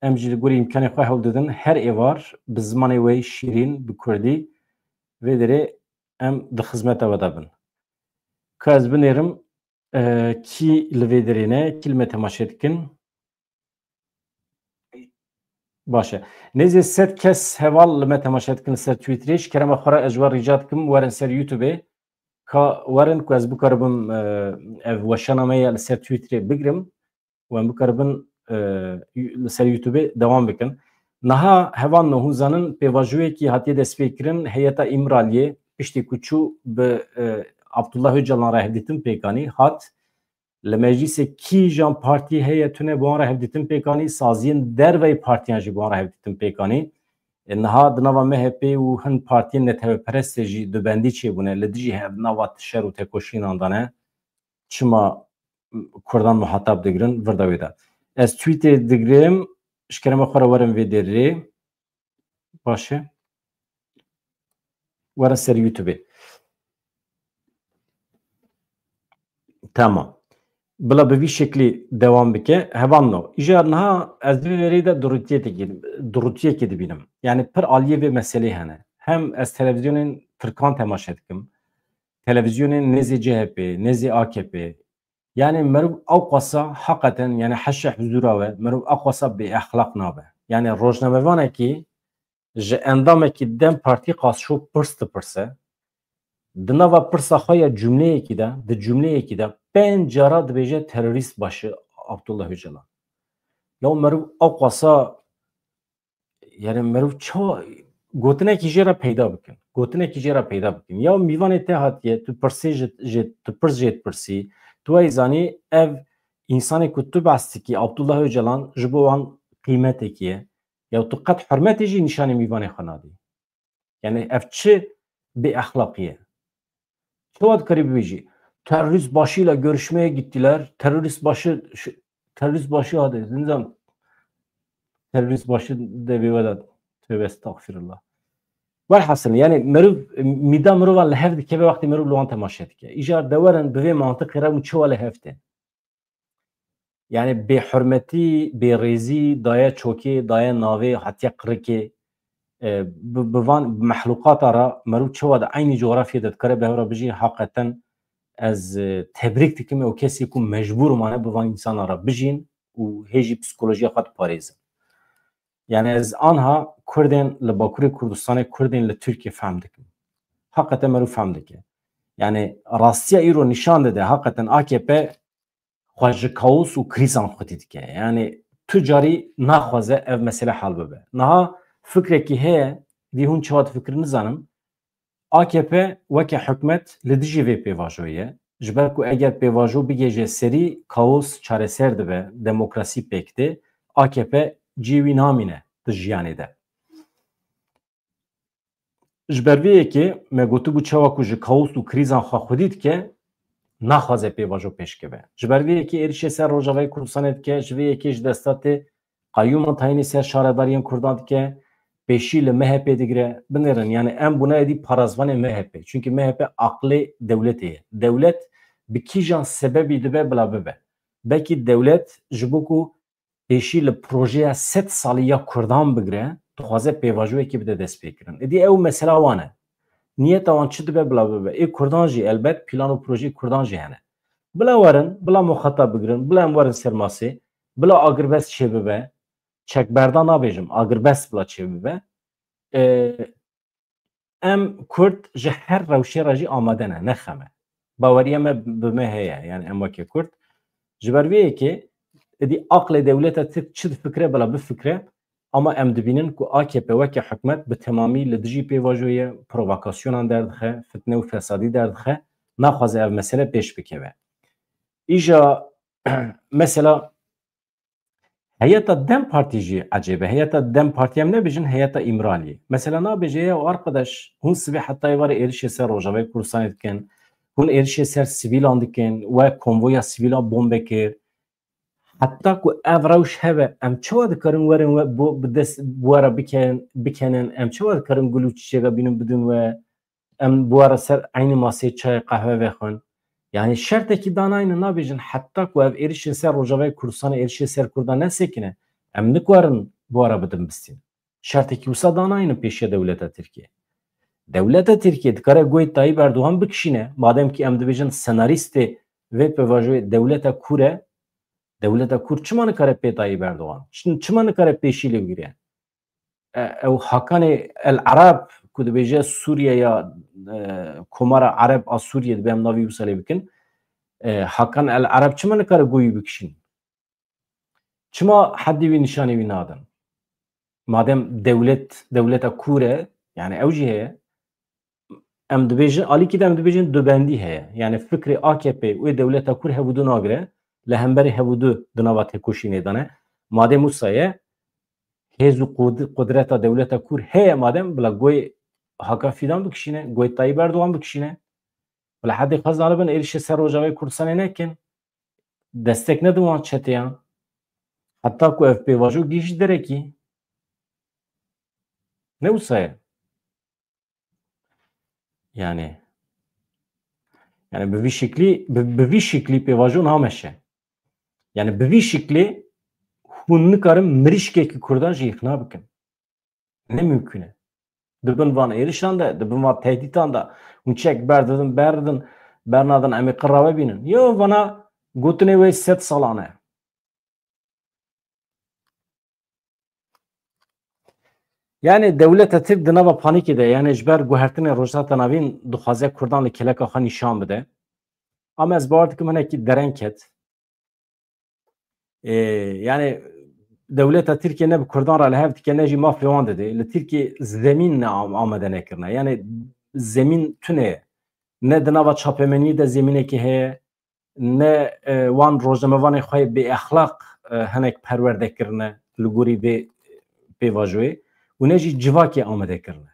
Em jî li gorî îmkanê xwe hewl didin. Her êvar bi zimanê we yê şîrîn, bi kurdî. Vê derê em di xizmeta we de bin. Ka ez binêrim, e, kî li vê derê ne, kî li me temaşe dikin? Baş e. Nêzî sed kes heval li me temaşe dikin li ser Twitterê. Ji kerema xwe re ez ji we rica dikim, werin ser YouTube-ê. Ka werin ku ez bikaribim, e, ev weşana me ya li ser Twitterê bigirim û em bikaribin, e, li ser YouTube-ê dewam bikin. Niha hevalno, hûn zanin pêvajoyekî hatiye destpêkirin, heyeta Îmraliyê piştî ku çû bi, e, Abdullah Ocalan re hevdîtin pêk anî, hat. Li meclîsê kîjan partî heye tune bi wan re hevdîtin pêk anî, saziyên derveyî partiyan jî bi wan re hevdîtin pêk anî. E, niha di nava M H P û hin partiyên netewperestê jî dubendî çêbûne, li dijî hev nava şer û tekoşînan de ne. Çima Kurdan muhatab digirin, vir de wê de. Ez tweetê digirim, ji kerema xwe re werin vê derê. Baş e. Were ser YouTube-ê. Tamam. Bila bi vî şeklî dewam bike. Hevalno, îcar niha ez di vê verê de durûtiyekê, durûtiyekê dibînim. Yani pir aliyê vê meselê hene. Hem ez televizyonên Tirkan temaşe dikim, televizyonên nêzê C H P, nêzê A K P, Yani meriv ew qasa heqeten, yani heşe huzura we, meriv ew qasa bêexlaq nabe. Yani rojnamevanekî ji endamekî DEM Partî qas şo pirs dipirse, di nava pirsa xwe ya cumleyekî de, di cumleyekî de pênc cara dibêje terorîst başı Abdullah Ocalan. Ya meriv ew qasa Yani meriv çawa gotinekî jê re peyda bikin. Gotinekî jê re peyda bikin. Ya mîvanê te hatiye, tu pirsê ji, ji, tu pirs jê dipirsî, tu ey zanî ev însanê ku tu behs dikî, Abdullah Ocalan ji bo wan qîmetekî ye. Ya tu qet hurmetê jî nîşanê mîvanê xwe nadî. Yani ev çi bêexlaqî ye? Çawa dikarî bibêjî? Terörist başıyla görüşmeye gittiler. Terörist başı, şu, terörist başı hadi. Nizam terörist başı de bir veda. Tövbe estağfirullah. Velhasil, yani meriv, mîda mirova li hev dikeve wextê meriv li wan temaşe dike. Îcar de werin bi vê mantiqê re hûn çawa li hev tên? Yani bêhurmetî, bêrêzî daye çokê, daye navê, hatiye qirikê. E, bi, bi van mehlûqata re meriv çawa di eynî coğrafyê de dikare bi hev re bijî, heqeten ez, e, tebrîk dikim ew kesê ku mecbûr mane bi van însana re bijîn û hê jî psîkolojiya xwe diparêzin. Yani ez anha Kurdên li Bakurê Kurdistanê, Kurdên li Tirkiyê fehm dikim. Heqeten meriv fehm dike. Yani rastiya îro nîşan dide, heqeten A K P xwe ji kaos û krîzan xwedî dike. Yani tu carî naxwaze ev mesele hal bibe. Niha fikrekî heye, dî hûn çawa difikirin nizanim. A K P weke hikûmet li dijî vê pêvajoyê ye. Ji ber ku eger pêvajo bigihêje serî, kaos çareser dibe, demokrasî pêk tê, A K P cihê wî namîne di jiyanê de. Ji ber vê yekê me gotibû çawa ku ji kaos û krîzan xwe xwedî dike, naxwaze pêvajo pêş keve. Ji ber vê yekê êrişê ser Rojavayê Kurdistanê dike, ji vê yekê ji desta tê qeyûman tayînê ser şaredariyên Kurdan dike, pêşî li M H P digire. Binêrin, yani em bûne êdî parazvanê M H P. Çunkî M H P aqlê dewletê ye. Dewlet bi kîjan sebebî dibe bila bibe. Belkî dewlet ji bo ku pêşî li projeya sed salî ya Kurdan bigire, dixwaze pêvajoyekê bide destpêkirin. Êdî ew mesela wan e. Niyeta wan çi dibe bila bibe. Ê Kurdan jî elbet plan û projeyê Kurdan jî hene. Bila werin, bila muxatab bigirin, bila em werin ser masê, bila agirbest çêbibe, çekberdan nabêjim, agirbest bila çêbibe. E, em Kurd ji her rewşê re jî amade ne, ne xem e. Baweriya me bi me heye, yani em weke Kurd. Ji ber vê yekê, êdî aqlê dewleta Tirk çi difikire, bila bifikire, ama em dibînin ku A K P weke hikûmet bi temamî li dijî pêvajoyê ye, provokasyonan derdixe, fitne û fesadî derdixe, naxwaze ev mesele pêş bikeve. Îja mesela heyeta DEM Partî jî ecêb e. Heyeta DEM Partî em nebêjin, heyeta Îmraliyê. Mesela nabêje, ya arkadaş, hûn sibê heta êvarê êrişê ser Rojavayê Kurdistanê dikin, hûn êrişê ser sivîlan dikin, we konvoya sivîlan bombe kir. Heta ku ev rewş hebe, em çawa dikarin werin we bo, bi dest, bi we re biken-, bikenin, em çawa dikarin gul û çiçêka bînin bidin we? Em bi we re ser eynî maseyê çayê qehwe vexwin. Yani şertekî danayne, nabêjin heta ku ev êrişên ser Rojavayê Kurdistanê, êrişê ser Kurdan nesekine, em nikarin bi we re bidin bistîn. Şertekî wisa danayne pêşiya dewleta Tirkiye. Dewleta Tirkiye dikare goyê Tayyip Erdogan bikişîne, madem ki em dibêjin senarîstê vê pêvajoyê dewleta kûr e, dewleta kûr çima nikare pê Tayyip Erdogan? Çi-, çima nikare pêşî lê bigire? E, ew Hakanê El Ereb ku dibêje Sûriye ya, e, Komara Ereb a Sûriye, dibe em navî wisa lê bikin. E, Hakan El Ereb çima nikare goyî bikişîn? Çima heddê wî nîşanî wî nadin? Madem dewlet, dewleta kûr e, yani ew jî heye, em dibêjin, alîkî de em dibêjin dubendî heye. Yani fikrê A K P û ê dewleta kûr hev û du nagire, li hemberî hev û du di nava têkoşînê de ne. Madem wisa ye, hêz û qud-, qudreta dewleta kûr heye madem, bila goyê Hakan Fîdan bikişîne, goyê Tayyip Erdogan bikişîne. Bila hedê xwe zanibin, êrişê ser Rojavayê Kurdistanê nekin. Destek nedin wan çeteyan. Heta ku ev pêvajo gihîşt derekî. Ne wisa ye. Yani, yani bi vî şeklî, bi, bi vî şeklî pêvajo nameşe. Yani bi vî şeklî hûn nikarin mirîşkekî Kurdan jî îqna bikin. Ne mimkûn e. Di bin van êrişan de, di bin van tehdîtan de hûn çek berdidin, berdidin, bernadin, em ê qira we bînin. Yo, vana gotinê wê sed salan e. Yani dewleta Tirk di nava panîkê de, yani ji ber guhertinê Rojhilata Navîn dixwaze Kurdan li kêleka xwe nîşan bide. Ama ez bawer dikim hinekî dereng ket. Ê, yani dewleta Tirkiye ne bi Kurdan re li hev dike, ne jî mafê wan dide. Li Tirkiye zemîn ne am-, amade nekirine. Yani zemîn tune ye. Ne di nava çapemeniyê de zemînekê heye, ne, e, wan rojnamevanê xwe bêexlaq, e, hinek perwerde kirine li gorî vê pêvajoyê û ne jî civakê amade kirine.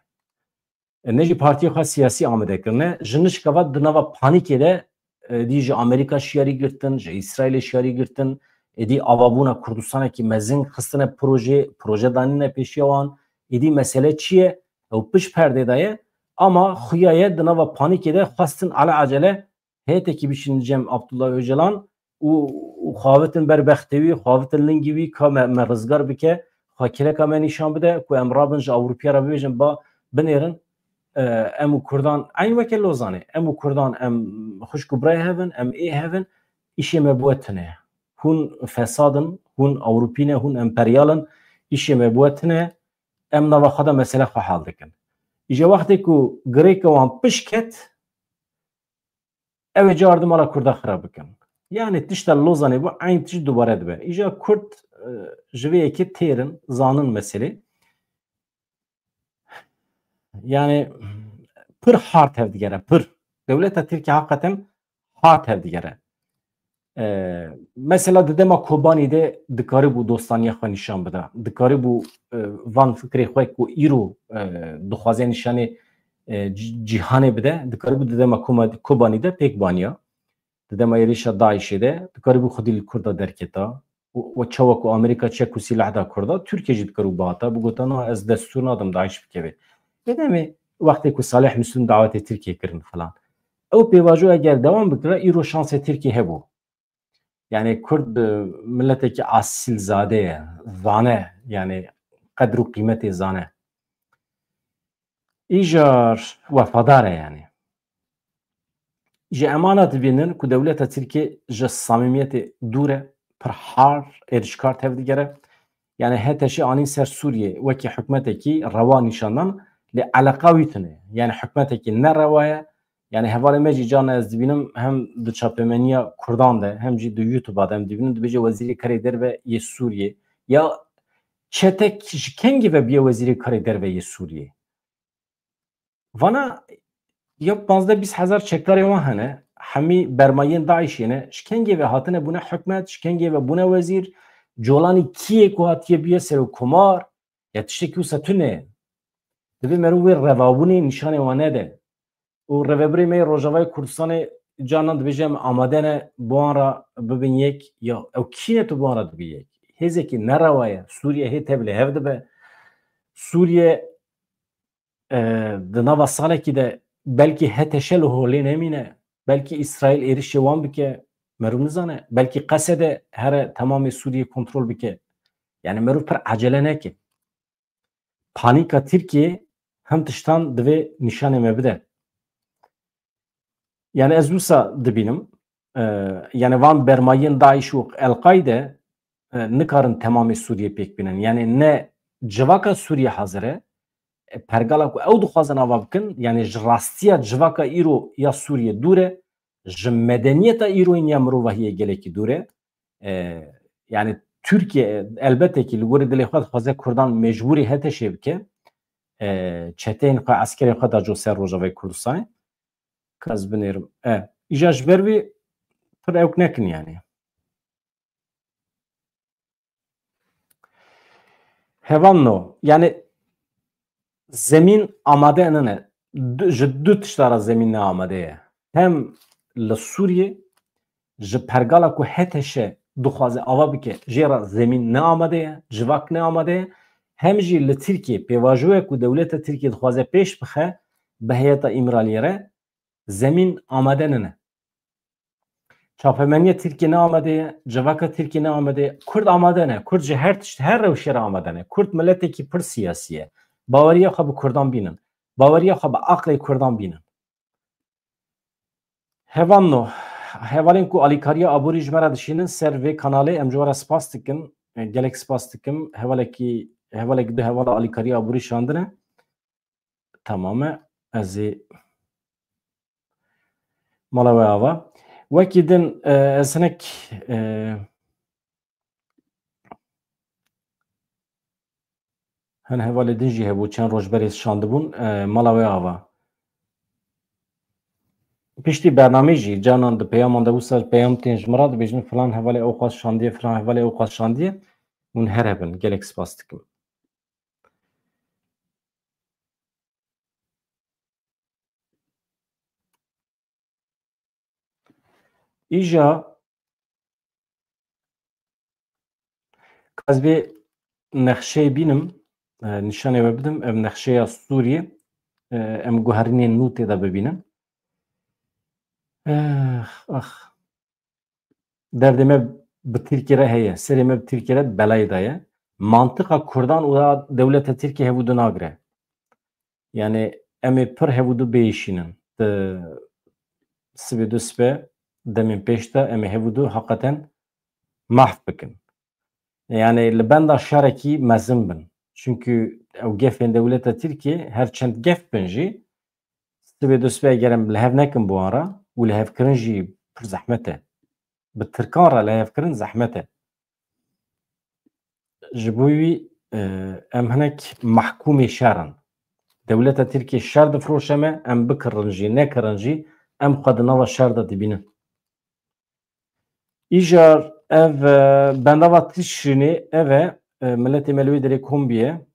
E, ne jî partiyê xwe siyasî amade kirine. Ji nişka ve di nava panîkê de, e, dî ji Amerîka şiyarî girtin, ji Îsraîlê şiyarî girtin, êdî avabûna Kurdistanekî mezin xistine projê, proje danîne pêşiya wan. Êdî mesele çi ye? Ew pişt perdê de ye. Ama xuya ye di nava panîkê de xwestin ala acele heyetekî bişînin cem Abdullah Ocalan û, û xwavitin ber bextê wî, xwavitin lingî wî, ka me, me rizgar bike, xwe kêleka me nîşan bide, ku em rabin ji Ewropiya re bibêjin, ba binêrin, e, em û Kurdan, eyn weke Lozanê, em û Kurdan, em xwişk û birayê hev in, em ê hev in, îşê me bi we tune ye. Hûn fesad in, hûn Ewropî ne, hûn emperyal in, îşê me bi we tune ye, em nava xwe de mesele xwe hal dikin. Îje wextê ku girêka wan pişt ket, ew ê car di mala Kurda xirab bikin. Yani tişta Lozanê bû, eyn tişt dubare dibe. Îja Kurd, e, ji vê yekê têr in, zanin meselê. Yani pir hard hevdigere, pir. Dewleta Tirkiye hakikaten hard hevdigere. E, mesela di dema Kobanî de dikarîbû dostaniya xwe nîşan bida. Dikarîbû, e, van fikrê xwe ku îro, e, dixwaze nîşanê e, cî-, cîhanê bide, dikarîbû di dema Koma-, Kobanî de pêk baniya. Di dema êrişa DAIŞê de dikarîbû xwedî li Kurda derketa. Û, û çawa ku Amerîka çek û sîlah da Kurda, Tirkiye jî dikarîbû bihata, bigota, "Na, ez destûr nadim DAIŞ bikeve." Yê demê wextê ku Salih Müslüm dawetê Tirkiye kirin filan. Ew pêvajo eger dewam bikira, îro şansê Tirkiye hebû. Yani Kurd, e, miletekî asîlzade ye, zane, yani qedr û qîmetê zane. Îjar wefadar e yani. Ji emana dibînin ku dewleta Tirkiye ji samîmiyetê dûr e, pir har êrişkar tevdigere. Yani H T Ş anîn ser Sûriyê wekî hikûmetekî rewa nîşan dan, lê eleqa wî tune. Yani hikûmetekî nerewa ye. Yani hevalê me jî carna ez dibînim hem di çapemeniya Kurdan de hem jî di YouTube-a de em dibînin dibêje Wezîrê Karê Derve yê Sûriyê. Ya çetek ji kengî ve bûye Wezîrê Karê Derve yê Sûriyê? Vana ya panzdeh bîst hezar çekdarê wan hene, hemî bermayên DAIŞê ne, ji kengê ve hatine bûne hikûmet, ji kengê ve bûne wezîr, colanî kî yê ku hatiye bûye serokkomar, ya tiştekî wisa tune. Divê meriv wê revabûnê nîşanê wan nede. Û rêvebirê me yê Rojavayê Kurdistanê carnan dibêje, em amade ne bi wan re bibin yek. Ya ew kî ne tu bi wan re dibî yek? Hêzekî nerewa ye. Sûriye hê tev li hev dibe. Sûriye, e, di nava salekî de belkî H T Ş li holê nemîne. Belkî Îsraîl êrişê wan bike. Meriv nizane. Belkî Qesede here temamê Sûriyê kontrol bike. Yani meriv pir ecele neke. Panîka Tirkiyê hin tiştan divê nîşanê me bide. Yani ez wisa dibînim, e, yani van bermayên DAIŞ û El-Qaîde, e, nikarin temamê Sûriyê pêk bînin. Yani ne civaka Sûriyê hazir e, e, pergala ku ew dixwazin ava bikin, yani ji rastiya civaka îro ya Sûriyê dûr e, ji medeniyeta îroyîn ya mirovahiyê gelekî dûr e. E, yani Tirkiye, elbettekî li gorî dilê xwe dixwaze Kurdan mecbûrî H T Şê bike. E, çeteyên xwe, eskerên xwe daco ser Rojavayê Kurdistanê. Ka ez binêrim. E, îja ji ber wî pir ewk nekin yani. Hevalno, yani zemîn amade nine. Du, ji du tişta re zemîn ne amade ye. Hem li Sûriyê ji pergala ku H T Ş dixwaze ava bike, jê re zemîn ne amade ye, civak ne amade ye. Hem jî li Tirkiyê pêvajoyek ku dewleta Tirkiyê dixwaze pêş bixe bi heyeta Îmraliyê re, zemîn amade nine. Çapemeniya Tirkiyê ne amade ye, civaka Tirkiyê ne amade ye. Kurd amade ne. Kurd ji her tişt, her rewşê re amade ne. Kurd miletekî pir siyasî ye. Baweriya xwe bi Kurdan bînin. Baweriya xwe bi aqlê Kurdan bînin. Hevalno, hevalên ku alîkariya aborî ji me re dişînin ser vê kanalê, em ji we re spas dikin. E, gelek spas dikim. Hevalekî, hevalek du hevala alîkariya aborî şandine. Tamam e. Ez ê mala we ava. Wekî din, e, ez hinek, e, hin hevalê din jî hebû, çend roj berê şandibûn, e, mala we ava. Piştî bernameyê jî canan di peyaman de wisa peyam tên ji min re dibêjin, filan hevalê ew xwest şandiye, filan hevalê ew xwest şandiye. Hûn her hebin. Gelek spas dikim. Îja ka ez vê nexşeyê bînim, e, nîşanê we bidim, ev nexşeya Sûriyê, e, em guherînên nû tê de bibînin. Ex, ax. Derdê me bi Tirkî re heye, serê me bi Tirkî re belayê daye. Mantiqa Kurdan û ya dewleta Tirkî hevûdu nagire. Yani em ê pir hevûdu bêşînin. Di sibê du sibe demên pêş de em ê hevûdu heqeten mahf bikin. Yani li benda şerekî mezin bin. Çünkü ew gefên dewleta Tirkiyê her çend gef bin jî, sibê du sibe eger em li hev nekin bi wan re û lihevkirin jî pir zehmet e. Bi Tirkan re lihevkirin zehmet e. Ji bo wî, e, em hinek mehkûmê şer in. Dewleta Tirkiyê şer difiroşe me, em bikirin jî, nekirin jî, em xwe di nava şer de dibînin. Îjar ev, e, bendava Tişrînê ev e, e, miletê me li wê derê kom bûye.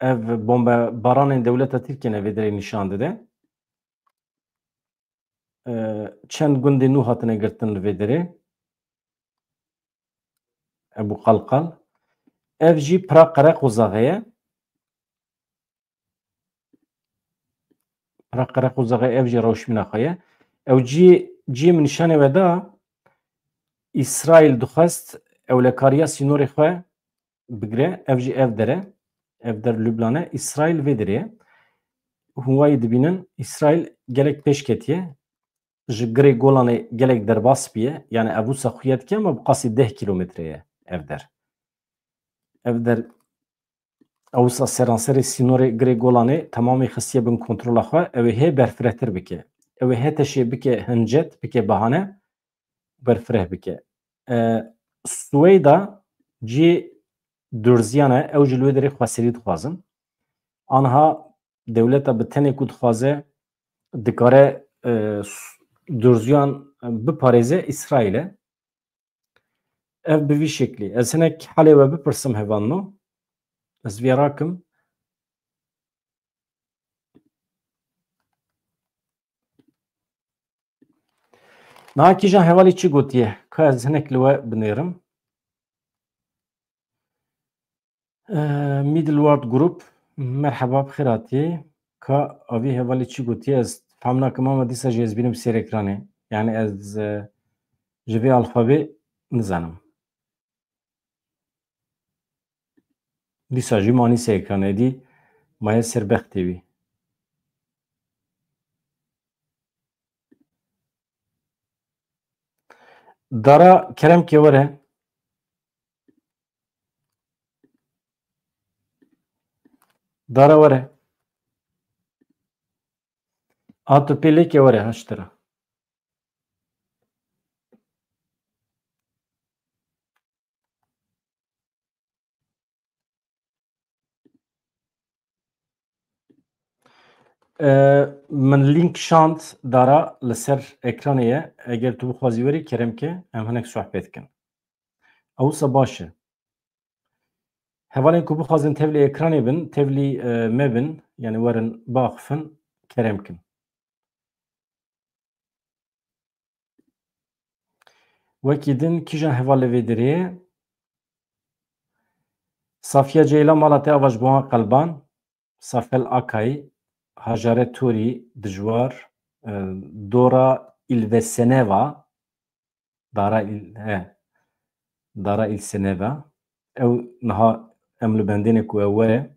Ev bombebaranên dewleta Tirkiyê ne vê derê nîşan dide. E, çend gundê nû hatine girtin li vê derê. Ebû Qalqal. Ev jî pira Qereqozaxê ye. Pira Qereqozaxê, ev jî rewşmîna xwe ye. Ew cî, cî min nîşanê we da, Îsraîl dixwest ewlekariya sînorê xwe bigire, ev jî ev der e. Ev der Lubnan e, Îsraîl vê derê ye. Hûn wayî dibînin, Îsraîl gelek pêş ketiye. Ji Girê Golanê gelek derbas biye. Yani ev wisa xuya dike ama bi qasî deh kîlometre ye ev der. Ev der ew wisa seranserê sînorê Girê Golanê temamê xistiye bin kontrola xwe. Ew ê hê berfirehtir bike. Ew ê hê teşê bike hincet, bike bahane, berfireh bike. E, Swêda cî durziyan e, ew jî li wê derê xweserî dixwazin. Anha dewleta bi tenê ku dixwaze, dikare, e, s-, durziyan biparêze Îsraîl e. Ev bi vî şeklî. Ez hinek helê we bipirsim hevalno. Ez vê rakim. Niha kîjan hevalî çi gotiye? Ka ez hinek li we binêrim. Eh, Middle World Group, merheba, bi xêr hatî. Ka avî hevalî çi gotiye? Ez fam nakim ama dîsa jî ez bînim sêr ekranê. Yani ez, eh, ji vê alfabê nizanim. Dîsa jî manî sêr ekranê dî maye ser bextê wî. Dara kerem ke were. Dara were. A tu pê lê ke were haştira. E, min link şand dara li ser ekranê ye. Eger tu bixwazî werî kerem ke em hinek sohbet kin. Ewsa baş e. Hevalên ku bixwazin tevlî ekranê bin, tevlî, e, me bin, yani werin biaxifin, kerem kin. Wekî din kîjan heval li vê derê ye? Safiye Ceylan, mala te ava ji bo wan qelban. Safel Akay, Hajare Torî, Dijwar, e, Dora Ilveseneva, Dara Il-, he, Dara Ilseneva. Ew niha em li bendê ne ku ew were.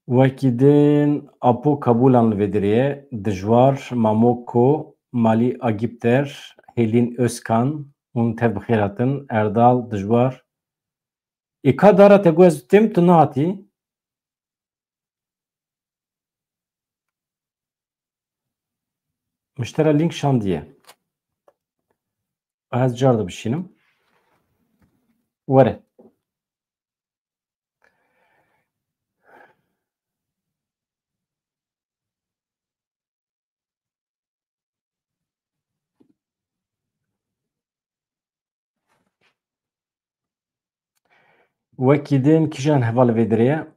Wekî din Apo Kabulan li vê derê ye, Dijwar, Mamoko, Malî Agipter, Hêlîn Özkan, hûn tev bi xêr hatin, Erdal, Dijwar. Ê ka Dara te got ez têm, tu nehatî? Min ji te re link şandiye. Ez car dibişînim. Were. Wekî din kîjan heval vê derê ye?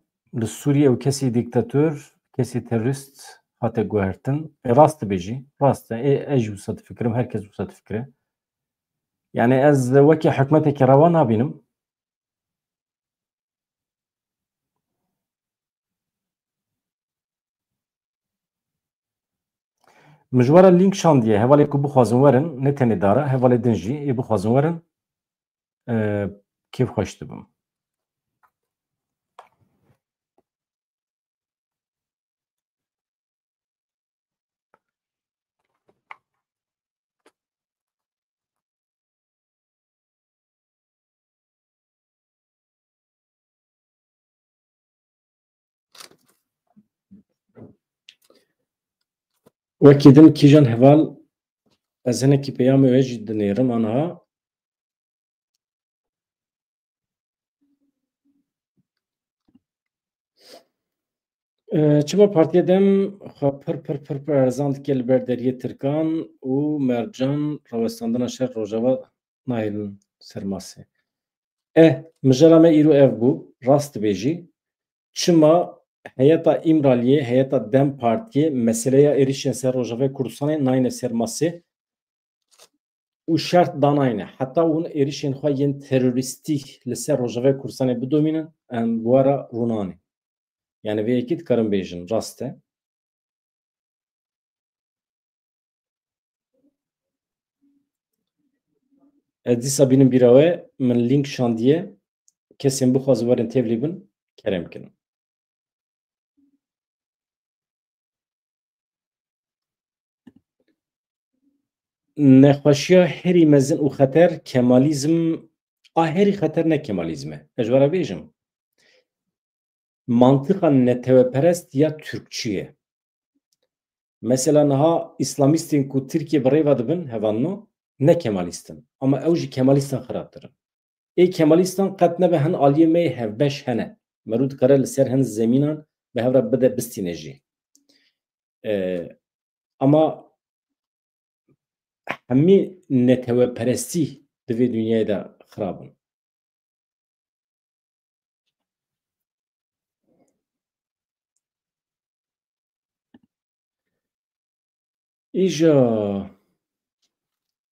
Li Sûriyê ew kesî dîktator, kesî terorîst hate guhertin. E, rast dibêjî, rast e. Ê, ez jî wisa difikirim, her kes wisa difikire. Yani ez wekî hikûmeteke rewa nabînim. Min ji we re link şandiye. Hevalê ku bixwazin werin, ne tenê Dara, hevalê din jî ê bixwazin werin, e, kêfxweş dibim. Wekî din kîjan heval, ez hinekî peyamê wê jî dinêrim aniha. Ee, çima Partiya Dem xwe pir, pir, pir, pir erzan dike li ber deriyê Tirkan û Mercan rawestandina şer Rojava nahêlin ser masê? Eh, mijara me îro ev bû, rast dibêjî. Çima heyeta Îmraliyê, heyeta DEM Partiyê meseleya êrişên ser Rojavayê Kurdistanê nayne ser masê û şert danayne? Heta hûn êrişên xwe yên terorîstî li ser Rojavayê Kurdistanê bidomînin, em bi we re rûnanê. Yani vê yekî dikarin bêjin, rast e. Ez dîsa bînim bîra we, min link şandiye. Kesên bixwazin werin tevlî bin, kerem kin. Nexweşiya herî mezin û xeter kemalîzm a, herî xeter ne kemalîzm e. Ez ji we re bêjim. Mantiqa neteweperest ya Tirkçî ye. Mesela niha îslamîstên ku Tirkiye bi rê ve dibin, hevalno, ne kemalîst in. Ama ew ji kemalîstan xirabtir in. Ê kemalîstan qet nebe hin aliyê me yê hevbeş hene. Merû dikare li ser hin zemînan bi hev re bide bistîne jî. Ee, ama hemî neteweperestî di vê dinyayê de xirab in. Îja,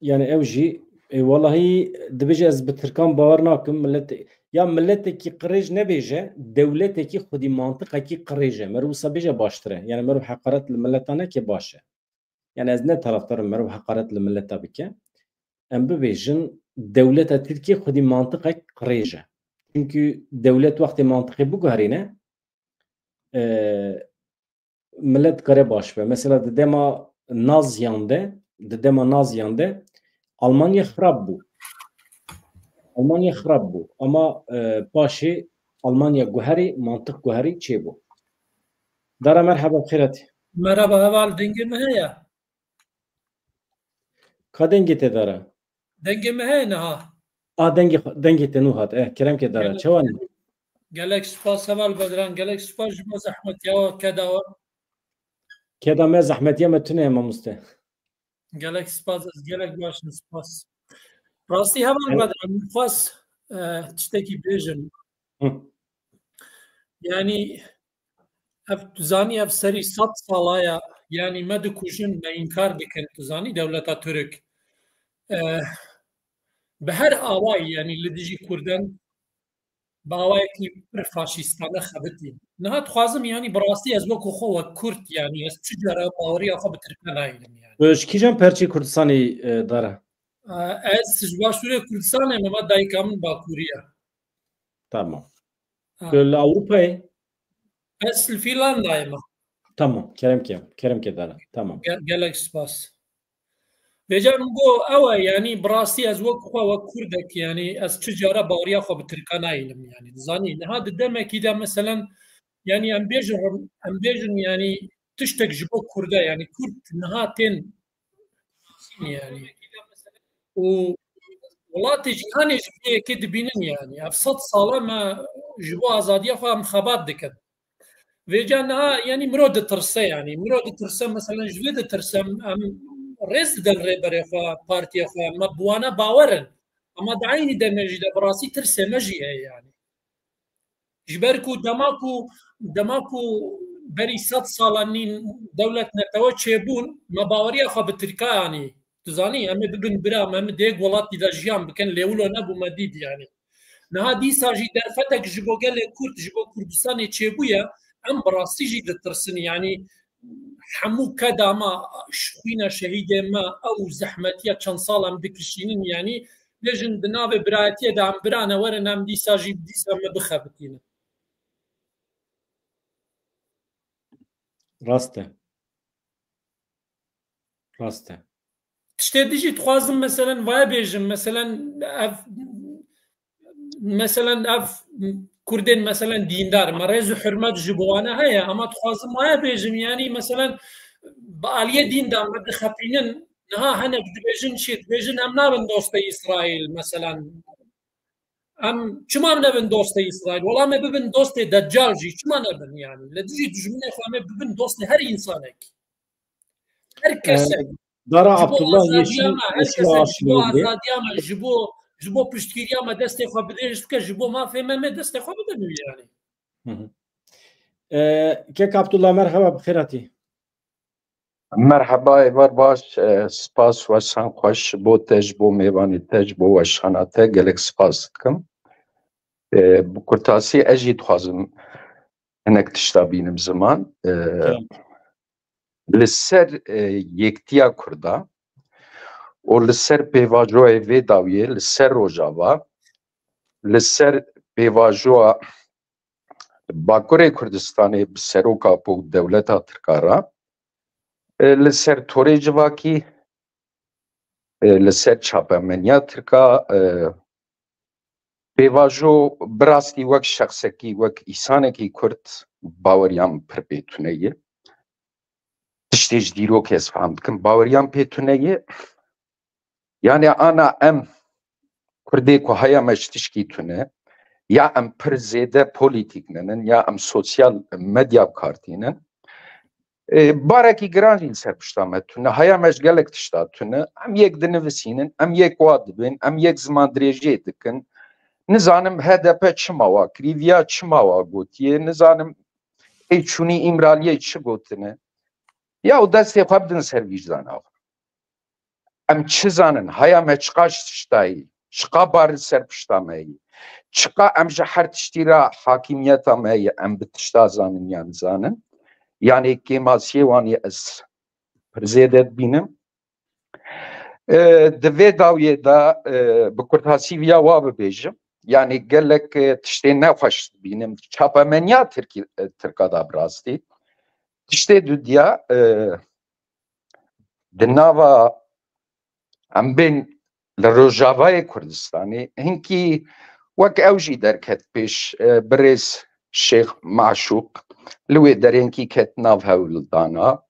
yani ew jî, e, welahî dibêje ez bi Tirkan bawer nakim, millet, ya milletekî qirêj nebêje, dewletekî xwedî mantiqekî qirêj e. Meriv wisa bêje baştir e. Yani meriv heqaret li milleta neke baş e. Yani ez ne tarafdarim meriv heqaret li milleta bike. Em bibêjin dewleta Tirkiye xwedî mantiqek qirêj e. Çünkü dewlet wextê mantiqê biguherîne, e, millet kare baş be. Mesela di dema Naziyan de, di dema Naziyan de Almanya xirab bû. Almanya xirab bû. Ama, e, paşê Almanya guherî, mantiq guherî çêbû. Dara merheba, xêr hatî. Merhaba heval, dengê me heye? Ka dengê te dara? Dengê me heye niha? A, dengê xwe, dengê te nû hat. Eh, kerem ke dara. Gelek, çawan? Gelek spas heval Bedran, gelek spas ji bo zehmetiya we, keda we. Keda me, zehmetiya me tune ye mamoste. Gelek spas, ez gelek baş im, spas. Rastî heval Bedran, min xwest, e, tiştekî bêjim. Hı. Yani, ev, tu zanî, ev serî sed sala ya, yani me dikujin, me înkar dikin, tu zanî, dewleta Tirk. E, bi her awayî, yani li dijî Kurdan, bi awayekî pir faşîstane xebitî. Niha dixwazim, yani bi rastî ez wekî xwe wek Kurd, yani ez çi cara baweriya xwe bi Tirkan nayînim yani. Tu ji kîjan perçê Kurdistanê, e, dara? E, ez ji Başûrê Kurdistanê me, me dayika min Bakurî ye. Tamam. Ha. Tu li Ewropayê? Ez li Fînlandayê me. Tamam, kerem ke, kerem ke dara. Tamam. Ge-, gelek spas. Vêca min got, ew e, yani bi rastî ez wek xwe, wek Kurdek, yani ez çi cara baweriya xwe bi Tirkan nayînim, yani dizanî. Niha di demekî de, meselen, yani em bêjin, em bêjin, yani tiştek ji bo Kurda, yani Kurd niha tên, yani, û welatê cîhanê ji vê yekê dibînin, yani ev sed sala me ji bo azadiya xwe em xebat dikin. Vêca niha, yani, miro ditirse, yani miro ditirse, meselen, ji vê ditirse, em rêz didin rêberê xwe, partiya xwe, me bi wana bawer in. Ama di eynî demê jî de bi rastî tirsê me jî heye, yani. Ji ber ku dema ku, dema ku berî sed salan nîn dewlet netewe çêbûn, me baweriya xwe bi Tirka anî. Tu zanî, em ê bibin bira me, em ê di yek welatî de jiyan bikin, lê wilo nebû, me dît, yani. Niha dîsa jî derfetek ji bo gelê Kurd, ji bo Kurdistanê çêbûye, em bi rastî jî ditirsin, yani hemû keda me, xwîna şehîdê me, ew zehmetiya çend sal em dikişînin, yani bêjin di navê birayetiyê de em birane werin, em dîsa jî, dîsa me bixebitînin. Rast e. Rast e. Tiştê dijî dixwazim, meselen, vaya bêjim, meselen, ev, meselen, ev Kurdên, meselen, dîndar, me rêz û hurmet ji bo wana heye, ama dixwazim vaya bêjim, yani, meselen, bi aliyê dîn de me dixepînin, niha hinek dibêjin çi? Dibêjin, em nabin dostê Îsraîl, meselen. Em çima nebin dostê Îsraîl? Wela me bibin dostê Deccal jî, çima nebin, yani? Li dijî dijminê xwe em ê bibin dostê her însanek. Her kesek. Dara Abdullah Yeşil, Yeşil Ağaç, ji bo azadiya me, ji bo, ji bo piştgiriya me destê xwe bidê, ji dike ji bo mafê me, me destê xwe bidin wî yani. Kek Abdullah, merheba, bi xêr hatî. Merheba, êvar baş, e, spas, weşan xweş bo te, ji bo mêvanê te, ji bo weşana te gelek spas dikim. E, bi kurtasî ez jî dixwazim hinek tişta bînim ziman. E, li ser, e, yektiya Kurda û li ser pêvajoyê vê dawiyê, li ser Rojava, li ser pêvajoya Bakurê Kurdistanê bi Serok Apo û dewleta Tirka re, e, li ser torê civakî, e, li ser çapemeniya Tirka, e, pêvajo bi rastî wek şexsekî, wek îsanekî Kurd baweriya min pir pê tune ye. Tiştê ji dîrokê ez fehm dikim, baweriya min pê tune ye. Yani ana em Kurdê ku haya me ji tişkî tune, ya em pir zêde polîtîk ninin, ya em sosyal medya bi kar tînin. E, barekî giran jî li ser pişta me tune. Haya me ji gelek tişta tune. Em yek dinivisînin, em yek wa dibin, em yek ziman dirêjiyê dikin. Nizanim H D P çima wa kirî, viya çima wa gotiye, nizanim ê çûnî Îmraliyê çi gotine. Ya û destê xwe bidin ser vîcdana xwe. Em çi zanin? Haya me çiqaş tiştayî, çiqa bar li ser pişta me yî, çiqa em ji her tiştî re hakîmiyeta me ye, em bi tişta zanin yan zanin. Yanî kêmasiyê wan yê ez pir zêde dibînim. E, di vê dawiyê de, e, bi kurtasî viya wa bibêjim. Yanî gelek, e, tiştê nexweş dibînim. Çapemeniya Tirkî, e, Tirka da bi rastî. Tiştê dudiya, e, di nava em bên li Rojavayê Kurdistanê, hinkî wek ew jî derket pêş, e, birêz Şêx Maşûq li wê derê hinkî ket nav hewldana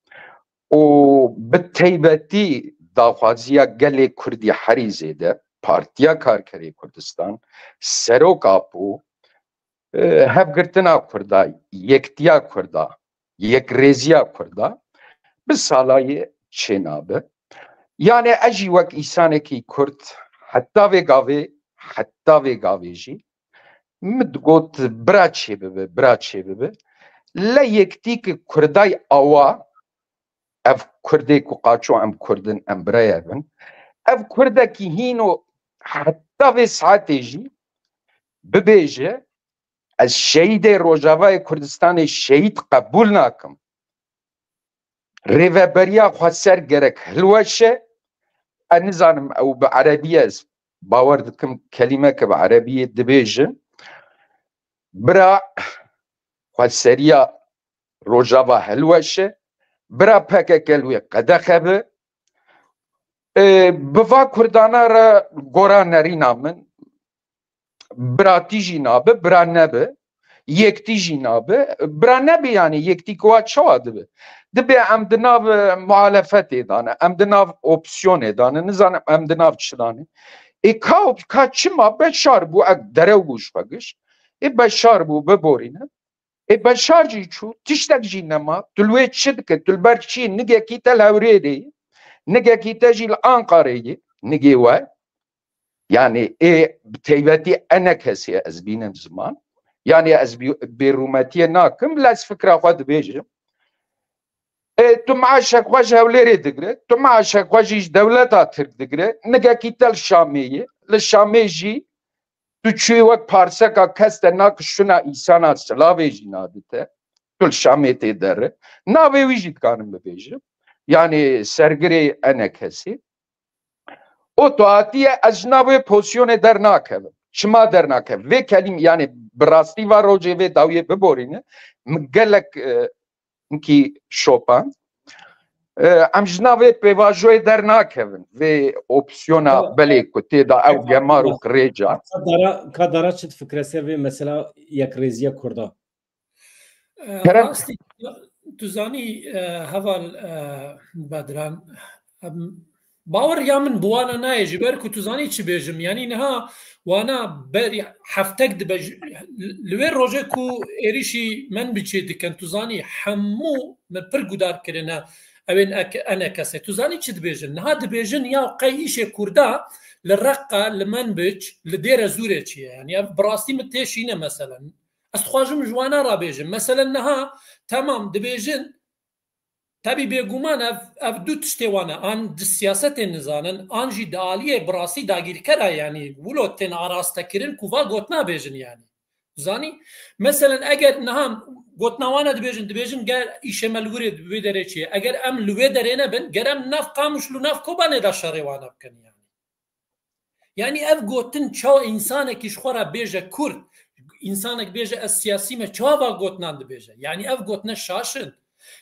û bi teybetî daxwaziya gelê Kurdî herî zêde, Partiya Karkerê Kurdistan, Serok Apo, e, hevgirtina Kurda, yektiya Kurda, yekrêziya Kurda bi salayê çênabe. Yani ez jî wek îsanekî Kurd heta vê gavê, heta vê gavê jî min digot bira çêbibe, bira çêbibe. Le yektî ki Kurday awa, ev Kurdê ku qaço em Kurd in, em birayê hev in. Ev Kurdekî hîno heta vê saetê jî bibêje, ez şehîdê Rojavayê Kurdistanê şehîd qebûl nakim. Rêveberiya xweser gerek hilweşe. Ez nizanim ew bi erebî ye, ez bawer dikim kelîmeke bi erebiyê dibêjin. Bira xweseriya Rojava hilweşe. Bira P K K li wê qedexe bi. E, bi va Kurdana re gora nerîna min, biratî jî nabe, bira nebe, yektî jî nabe, bira nebe, yani yektî kuwa çawa dibe? Dibe em di nav, e, muhalefetê dane, em di nav opsiyonê dane, nizanim em di nav çi dane. Ê ka, ka çima Beşar bû, ek derew bû ji xwe giş. Ê Beşar bû, biborîne. Ê Beşar jî çû, tiştek jî nema. Tu li wê çi dike? Tu li ber çi? Nigekî te li Hewrêrê ye. Nigekî te jî li Anqarê ye. Nigê we. Yani ê bi teybetî ene kesê ez bînim ziman. Yani ez bî-, bêrûmetiyê nakim, lez fikra xwe dibêjim. Ê, tu maaşek xwe ji Hewlêrê digre, tu maaşek xwe jî ji dewleta Tirk digre. Nigekî te li Şamê ye. Li Şamê jî tu çûyî wek parseka kes te nak şuna îsana silavê jî nadite. Tu li Şamê tê derre. Navê wî jî dikarim bibêjim. Yani sergirê ene kesê. O tu hatiye ez ji nav wê pozisyonê dernakevim. Çima dernakevim? Vê kelîm, yani bi rastî va rojê vê dawiyê biborîne, min gelek, e, hinkî şopand. E, em ji nav vê pêvajoyê dernakevin. Vê opsiyona Evet. belê ku tê de ew Kaka, gemar û qirêca. Ka dara, ka dara çi difikire ser vê mesela yekrêziya Kurda? E, Kerem. Rastî, tu zanî, e, heval, e, Bedran, em, bawer ya min bi wana nayê, ji ber ku tu zanî çi bêjim. Yanî niha wana berî heftek dibe ji, li wê rojê ku êrîşî Menbicê dikin, tu zanî hemû me pir gudar kirine. Ew ên ek-, enekesê. Tu zanî çi dibêjin? Niha dibêjin ya qey îşê Kurda li Reqqa, li Menbic, li Dêre Zûrê çi ye? Yani ev bi rastî min têşîne meselen. Ez dixwajim ji wana re bêjim. Meselen niha, temam, dibêjin, tebî bêguman ev, ev du tiştê wan e. An di siyasetê nizanin, an jî di aliyê bi rastî dagîrker e, yani wilo tên arastekirin ku va gotina bêjin yani. Zanî? Meselen eger niha gotina wan e dibêjin, dibêjin ger îşê me li wirê wê derê çi ye. Eger em li wê derê nebin, ger em nav Qamişlo nav Kobanê de şerê wan e bikin yani. Yani ev gotin çawa însanekî ji xwe re bêje Kurd, însanek bêje ez siyasî me, çawa va gotinan dibêje? Yani ev gotine şaş in.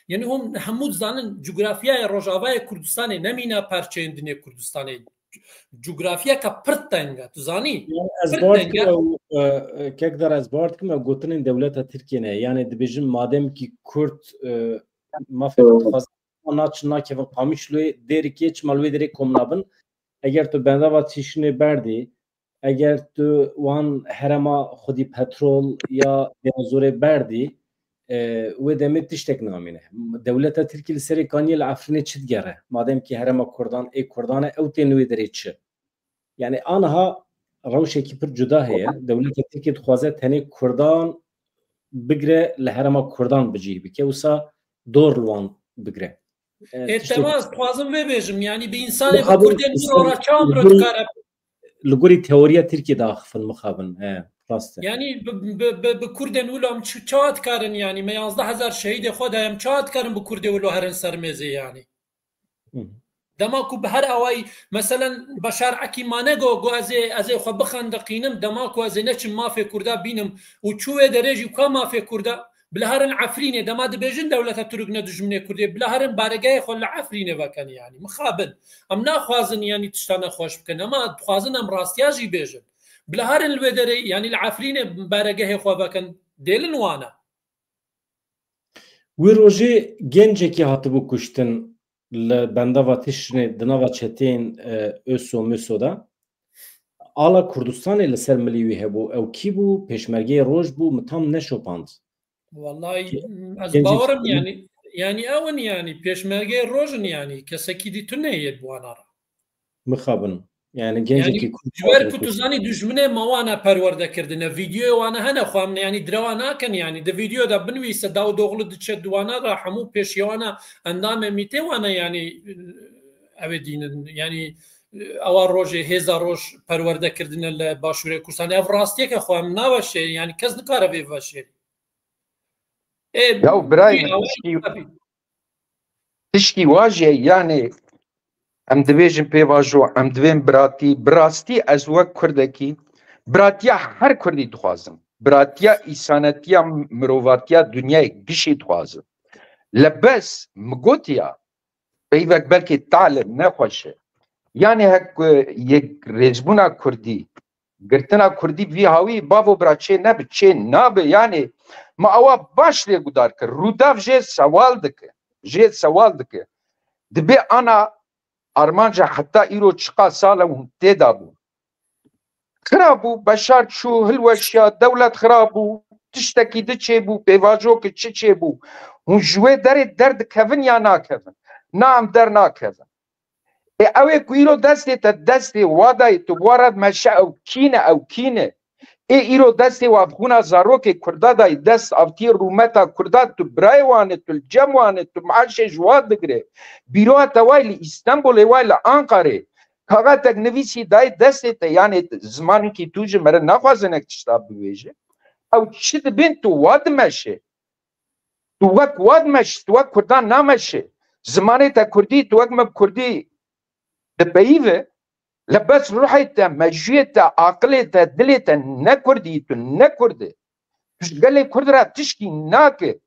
Yani hûn hemû dizanin cografyaya Rojavayê Kurdistanê nemîne parçeyên dinê Kurdistanê. Cografyeke pir teng e, tu zanî? Yani ez Pir bawer teng e. dikim ew, e, e, Kekdar, ez bawer dikim ew gotinên dewleta Tirkiyê ne. Yani dibêjin madem ki Kurd, e, mafê xwe dixwaze, naçin nakevin Qamişloyê, Dêrikê, çima li wê derê kom nabin? Eger tu bendava Tîşinê berdî, eger tu wan herema xwedî petrol ya Dêrezorê berdî, e, wê demê tiştek namîne. Dewleta Tirkî li serê kaniyê li Efrînê çi digere? Madem ki herema Kurdan ê Kurdan e, ew tên wê derê çi? Yani aniha rewşekî pir cuda heye. Dewleta Tirkî dixwaze tenê Kurdan bigire, li herema Kurdan bi cih bike, wisa dor li wan bigire. E, Ê, tiştê temam, dixwazim vê bêjim, yani bi însanê, bi Mixabin, Kurdên îro re çawa li miro gorî, dikare? Li gorî teoriya Tirkiyê diaxifin mixabin. He, rast e. Yani bi, bi, bi, bi Kurdên wilo em çi, çawa dikarin yani? Me yazdeh hezar şehîdê xwe daye, em çawa dikarin bi Kurdê wilo herin ser mêzê yani? Hı hı. Dema ku bi her awayî, meselen Beşar Ekî mane got, got ez ê, ez ê xwe bixendiqînim, dema ku ez ê neçim mafê Kurda bînim û çû wê derê jî ka mafê Kurda, bila herin Efrînê, dema dibêjin dewleta Tirk ne dijminê Kurdê, bila herin baregehê xwe li Efrînê vekin yani. Mixabin. Em naxwazin yani tişta nexweş bikin, ema dixwazin em rastiya jî bêjin. Bila herin li wê derê, yani li Efrînê baregehê xwe vekin, dêlin wana. Wî rojê gencekî hatibû kuştin li bendava Tişinê di nava çeteyên, e, Oso Miso de. Ala Kurdistanê li ser milî wî hebû. Ew kî bû? Pêşmergeyê roj bû? Min tam neşopand. Wallahî, Ki-, ez gencekî bawerim Kurd. Yani, yani ew in yani, pêşmergeyê roj in yani, kesekî dî tune yê bi wana re. Mixabin. Yani Yani, gencekî Kurd ji ber ku tu zanî, dijminê me wana perwerde kirdine, vîdyoyê wana hene, xwe em, yani, direwa nakin, yani, di vîdyo de binivîse Dawudoğlu diçe di wana re, hemû pêşiya wana, endamê mîtê wana, yani, ew ê dînin, yani, ewa rojê, hêza roj perwerde kirdine li Başûrê Kurdistanê. Ev rastiyeke xwe em naveşêrin, yani, kes nikare vê veşêrî. Ê, Ya, birayê min, awayî tişkî, tabii. Tişkî wa jî, yani, em dibêjin pêvajo, em divên biratî, bi rastî ez wek Kurdekî, biratiya her Kurdî dixwazim. Biratiya îsanetiya, mirovatiya dinyayê gişî dixwazim. Lebes, mi gotiya, peyvek belkî talib nexweş e. Yani hek, e, yek rêzbûna Kurdî, girtina Kurdî vî hawî bavo bira çê nebe, çê nabe. Yani ma awa baş lê gudar kir. Rûdav jê sewal dike. Jê sewal dike. Dibê ana armanca heta îro çiqa sal e hûn tê de bûn. Xira bû, Beşar çû, hilweşiya, dewlet xira bû, tiştekî di çêbû, pêvajo ki çi çêbû. Hûn ji wê derê derdikevin ya nakevin? Na, em dernakevin. Ê, ew ê ku îro destê te destê wa dayî, tu bi wa re dimeşe, ew kî ne, ew kî ne? Ê, îro destê wa bi xûna zarokê Kurda dayî, dest avtiyê rûmeta Kurda, tu birayê wan e, tu li cem wan e, tu meaşê ji wa digire. Bîroya te wayî li Îstenbolê, wayî li Anqarê. Kaxetek nivîsî dayî destê te, yanê zimanekî tu ji me re naxwaze nek tişta bibêje. Ew çi dibên tu wa dimeşe? Tu wek wa dimeşî, tu wek Kurdan nameşî. Zimanê te Kurdî, tu wek me bi Kurdî dipeyive, lebes ruhê te, mejûyê te, aqilê te, dilê te ne Kurdî, tu ne Kurd î. Tu ji gelê Kurd re tişkî nake.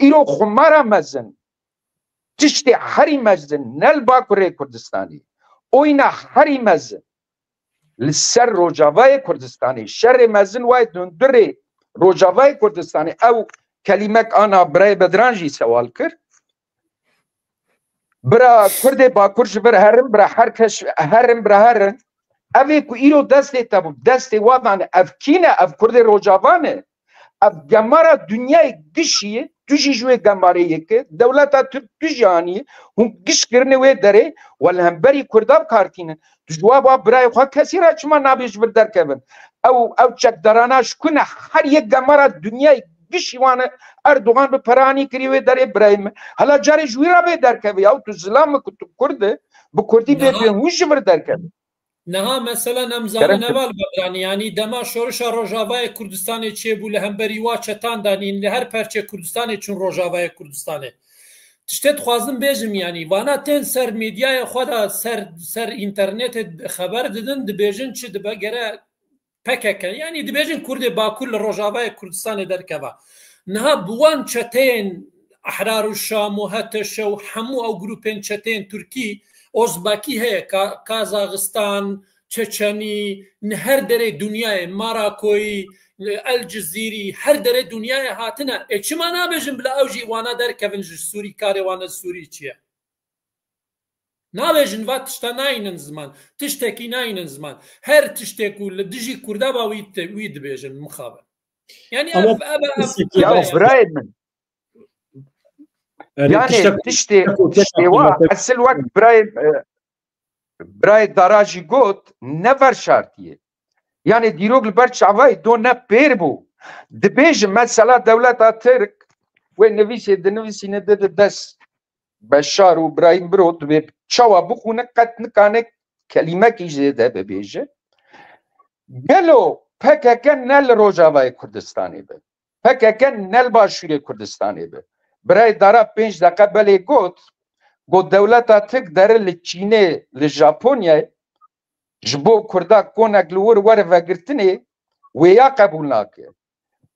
Îro xumara mezin, tiştê herî mezin, ne li Bakurê Kurdistanê, oyna herî mezin li ser Rojavayê Kurdistanê, şerê mezin wayê dundurê Rojavayê Kurdistanê. Ew kelîmek ana birayê Bedran jî sewal kir. Bira Kurdê Bakur ji vir herin, bira her kes herin, bira herin. Ev ê ku îro destê te bû, destê wa dane, ev kî ne? Ev Kurdê Rojava ne. Ev gemara dinyayê gişî ye. tu jî ji wê gemarê yê kir, dewleta Tirk tu jî anî, hûn giş kirine wê derê, we li hemberî Kurda bi kar tînin. Tu ji wa ba birayê xwe kesî re çima nabê ji vir derkevin? Ew, ew çekdarana ji ku ne, her yek gemara dinyayê gişî wan e, Erdogan bi peranî kirî wê derê birayê min. Hela carê ji wî re bê derkevê, ya tu zilam e ku tu Kurd e, bi Kurdî bê Niha- bê hûn ji vir derkevin. Niha mesele nemzanin Kerem. Heval Bedranî, yanî dema şorişa Rojavayê Kurdistanê çêbû li hemberî wa çetan danîn, li her perçê Kurdistanê çûn Rojavayê Kurdistanê. Tiştê dixwazim bêjim, yanî vana tên ser medyayê xwe de, ser, ser înternetê xeber didin, dibêjin çi dibe, gere P K K, yanî dibêjin Kurdê Bakur li Rojavayê Kurdistanê derkeva. Niha bi wan çeteyên Ehrar û Şam û H T Ş û hemû ew grûpên çeteyên Tirkî, Ozbekî heye, Ka-, Kazaxistan, Çeçenî, li her derê dinyayê, Marakoyî, El Cizîrî, her derê dinyayê hatine. Ê çima nabêjin bila ew jî wana derkevin ji Sûrî, karê wan li Sûrî çi ye? Nabêjin va tişta nayînin ziman. Tiştekî nayînin ziman. Her tiştê ku li dijî Kurda ba wî te-, wî dibêjin mixabin. Yani Ama ev, ev, ev, tiştekî ev Ya var. Birayê min. Yani Yani tiştek-, tiştê, tiştek-, tiştê tiştek-, wa, tiştek-, esil wek birayê, e, birayê Dara jî got, ne ver şartiyê. Yani dîrok li ber çavayê do ne pêr bû. Dibêjim mesela dewleta Tirk, wê nivîsê dinivîsîne de, de dest Beşar û Birahîm Biro dibê çawa bixwîne qet nikane kelîmekî zêde bibêje. Gelo P K K ne li Rojavayê Kurdistanê be? P K K ne li Başûrê Kurdistanê be? Birayê Dara pênc deqe belê got, got dewleta Tirk dere li Çînê, li Japonyayê ji bo Kurda konek li wir were vegirtinê, wê ya qebûl nake.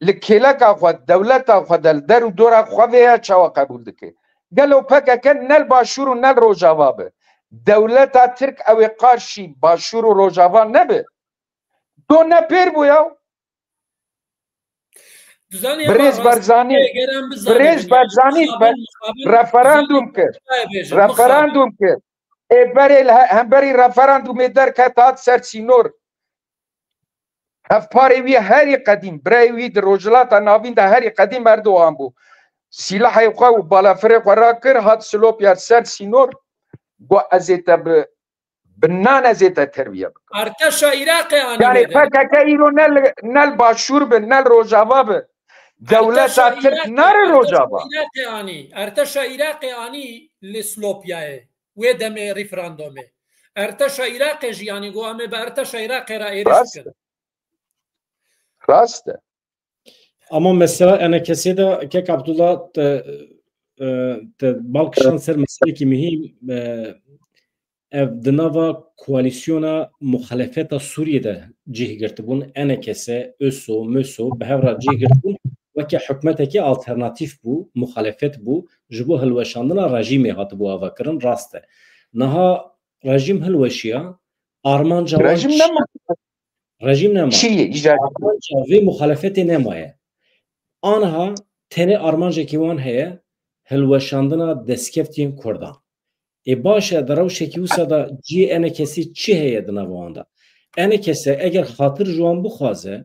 Li kêleka xwe, dewleta xwe de, li der û dora xwe vê ya çawa qebûl dike? Gelo P K K ne li Başûr û ne li Rojava be? Dewleta Tirk ew ê qarşî Başûr û Rojava nebe? Do ne pêr bû ya. Duzanî Birêz Barzanî, Birêz Barzanî referandum kir. Referandum kir. Ê berê li he-, hemberî referandumê derket hat ser sînor. Hevparê wî herî qedîm, birayê wî di Rojhilata Navîn de herî qedîm Erdogan bû. Sîlahê xwe û balafirê xwe rakir, hat Silopya ser sînor, got, "Ez ê te bi, bi nan ez ê te terbiye bikim." Arteşa Iraqê anî Yani wê de. P K K îro ne li, ne li Başûr bi, ne li Rojava bi. Dewleta Arteşa Tirk Iraqê, nare Arteşa Rojava. Iraqê anî, Arteşa Iraqê anî li Silopyayê. Wê demê referandumê. Erteşa Iraqê jî, yanî, got, "Em ê bi Erteşa Iraqê re êrîş Rast bikin." e. Rast e. Ama mesela enekesê de kek Abdullah te, e, te bal kişand ser meselekî mihîm, e, ev di nava koalîsyona muxalefeta Sûriyê de cih girtibûn. Enekese, ÖSO, MÖSO bi hev re cih girtibûn. Weke hikûmetekî alternatîf bû, muxalefet bû, ji bo hilweşandina rejîmê hatibû avakirin, rast e. Niha rejîm hilweşiya, armanca wan Rejîm çi nema. Rejîm nema. Çi ye? Îcar Armanca vê muxalefetê nemaye. Aniha tenê armancekî wan heye, hilweşandina destkeftiyên Kurdan. Ê baş e, di rewşekî wisa de cihê enekesî çi heye di nava wan de? Enekese eger xatir ji wan bixwaze,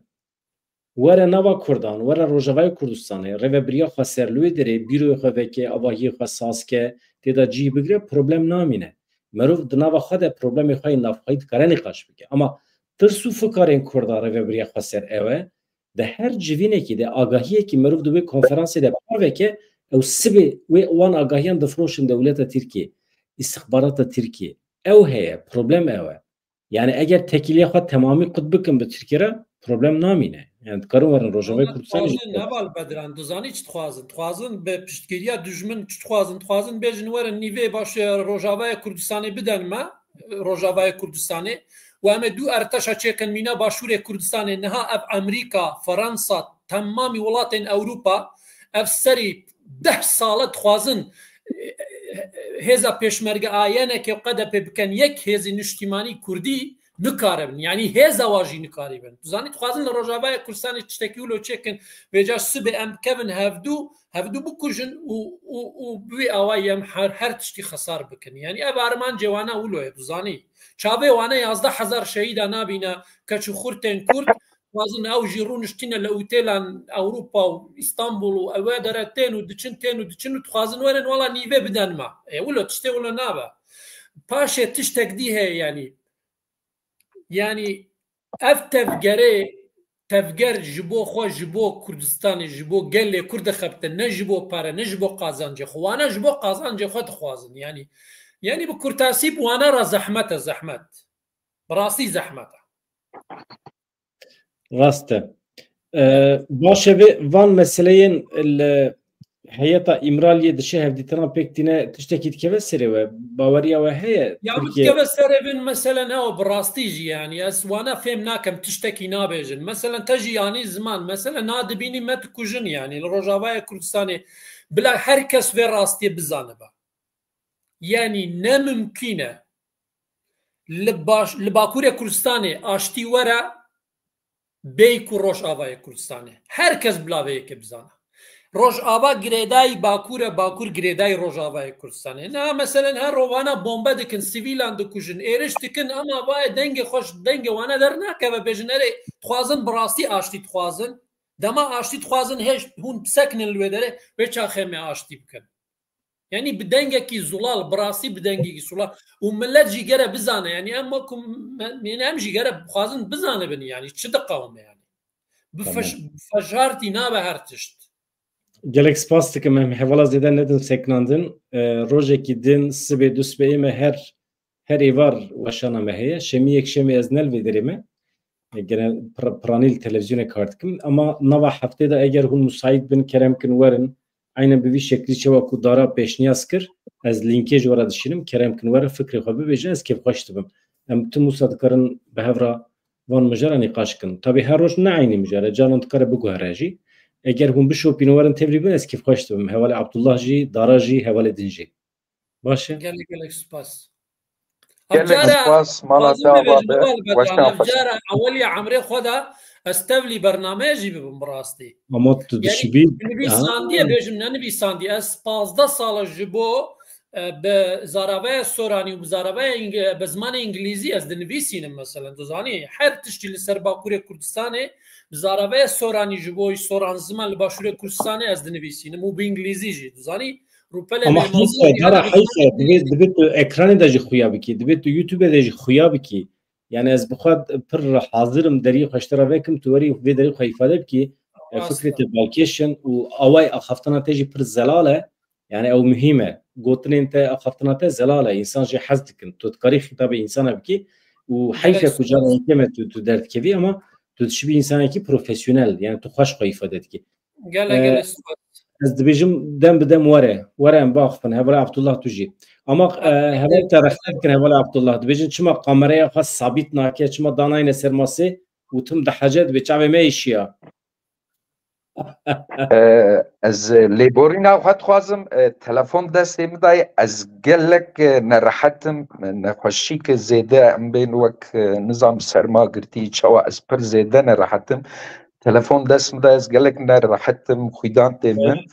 were nava Kurdan, were Rojavayê Kurdistanê, rêvebiriya xweser li wê derê bîroyê xwe veke, avahiyê xwe saz ke, tê de cih bigire, problem namîne. Merov di nava xwe de problemê xwe yê navxweyî dikare nîqaş bike. Ama tirs û fikarên Kurda rêvebiriya xweser ew e, di her civînekî de agahiyekî merov di wê konferansê de parve ke, ew sibê wê wan agahiyan difiroşin dewleta Tirkiyê, îstixbarata Tirkiyê. Ew heye, problem ew e. Yani eger tekîliya xwe temamî qut bikin bi Tirkiyê re, problem namîne. Yani dikarin werin Rojavayê Kurdistanê jî. Dixwazin, Heval Bedran, dizanî çi dixwazin? Dixwazin bi piştgiriya dijmin çi dixwazin? Dixwazin bêjin werin nîvê baş, e, Rojavayê Kurdistanê bidin me, Rojavayê Kurdistanê, û em ê du erteşa çêkin mîna Başûrê Kurdistanê. Niha ev Amerîka, Fransa, temamî welatên Ewropa, ev serî deh sal e dixwazin, e, e, hêza pêşmerge a Y N K û K D P bikin yek hêzî niştîmanî kurdî, nikaribin. Yanî hêza wa jî nikaribin. Dizanî, dixwazin li Rojavayê Kurdistanê tiştekî wilo çêkin, vêca sibê em bikevin hevdu, hevdu bikujin û, û, û bi wî awayî em her, her tiştî xesar bikin. Yanî ev armancê wana wilo ye, dizanî. Çavê wane yazdeh hezar şehîda nabîne, keç û xurtên Kurd, dixwazin ew jî rûniştîne li otêlan Ewropa û Îstanbul û ewe dere tên û diçin, tên û diçin û dixwazin werin wela nîvê biden me. Ê, wilo tiştê wilo nabe. Paşê tiştek dî heye, yanî. Yanî ev tevgerê, tevger ji bo xwe, ji bo Kurdistanê, ji bo gelê Kurd dixebite, ne ji bo pere, ne ji bo qazancê xwe. Wana ji bo qazancê xwe dixwazin. Yanî, yanî bi kurtasî bi wana re zehmet e, zehmet. Bi rastî zehmet e. Rast e. E, baş e vê van meseleyên li heyeta Îmraliyê dişe hevdîtina pêk tîne tiştekî dikeve serê we? Baweriya we heye? Ya Tirkiye dikeve serê bin, mesele ne o, bi rastî jî, yanî ez wana fêm nakim, tiştekî nabêjin. Meselen te jî yanî ziman, meselen na dibînî me dikujin, yanî li Rojavaya Kurdistanê bila her kes vê rastiyê bizanibe. Yanî ne mimkîn e li baş, li Bakurê Kurdistanê aştî were bêyî ku Rojavayê Kurdistanê. Her kes bila vê yekê bizane. Rojava girêdayî Bakur e, Bakur girêdayî Rojavayê Kurdistanê. Na, meselen her rovana bombe dikin, sivîlan dikujin, êriş dikin, ama vayê dengê xwe ji dengê wana dernakeve, bêjin erê, dixwazin bi rastî aştî dixwazin. Dema aştî dixwazin hêj hûn bisekinin li wê derê, wê çaxê me aştî bikin. Yanî bi dengekî zulal, bi rastî bi dengekî zulal. Û millet jî gere bizane, yanî em wekû me-, yanî em jî gere bixwazin bizanibin, yanî çi diqewime, yanî. Bi Tamam. feş-, bi fejartî nabe her tişt. Gelek spas dikim, em hevala zêde nedin sekinandin. E, rojekî din sibê du sibê ê me her, her êvar weşana me heye. Şemî yekşemê ez ne li vê derê me. E, gene pir-, piranî li televîzyonê kar dikim. Ama nava heftê de eger hûn musayît bin, kerem kin werin. Aynen bi vî şeklî çawa ku Dara pêşniyaz kir, ez lînkê ji we re dişînim, kerem kin werin fikrê xwe bibêjin, ez kêfxweş dibim. Em tim wisa dikarin bi hev re van mijara nîqaş kin. Tabî her roj ne eynî mijara, caran dikare biguhere jî. Eger hûn bişopînin werin tevlî bin, ez kêfxweş dibim. Hevalê Abdullah jî, Dara jî, hevalê din jî. Baş e? Gelek gelek spas. Gelek spas, mala te ava be. Weşan xweş. Cara eweliya emrê xwe de ez tevlî bernameyê jî bibim bi rastî. Ama tu dişibî, nivîsandiyê bêjim, ne nivîsandiyê. Ez pazdeh sal e ji bo, e, bi zaravaya soranî û bi zaravaya Îng-, bi zimanê îngilîzî ez dinivîsînim, meselen. Tu zanî, her tiştî li ser Bakurê Kurdistanê bi zaravaya soranî ji bo soran ziman li Başûrê Kurdistanê ez dinivîsînim û bi îngilîzî jî. Tu zanî, rûpelê Ama heyf e, Dara, heyf e. Divê, divê tu ekranê de jî xuya bikî. Divê tu YouTube de jî xuya bikî. Yani ez bi xwe pir hazir im deriyê xwe ji te re vekim, tu werî vê derê xwe îfade bikî. E, fikrê te balkêş in û awayê axaftina te jî pir zelal e. Yani ew muhîm e. Gotinên te, axaftina te zelal e. Însan jê hez dikin. Tu dikarî xîtabê însana bikî û heyf e ku cara yekê me tu, tu derdikevî ama tu dişibî însanekî profesyonel. Yani tu xweş xwe îfade dikî. Gelek, e, gelek spas. Ez dibêjim dem bi dem were. Were em biaxifin. Hevalê Abdullah tu jî. Ama, e, heval te rexne dikin, hevalê Abdullah. Dibêjin çima kameraya xwe sabît nake, çima danayne ser masê û tim dihece dibê çavê me êşiya. E, ez lêborîna xwe dixwazim, e, telefon destê min dayê, ez gelek, e, nerehet im, nexweşîke zêde em bên wek, e, nizam serma girtî, çawa ez pir zêde nerehet im. Telefon dest min de, ez gelek nerehet im, xwîdan tê min.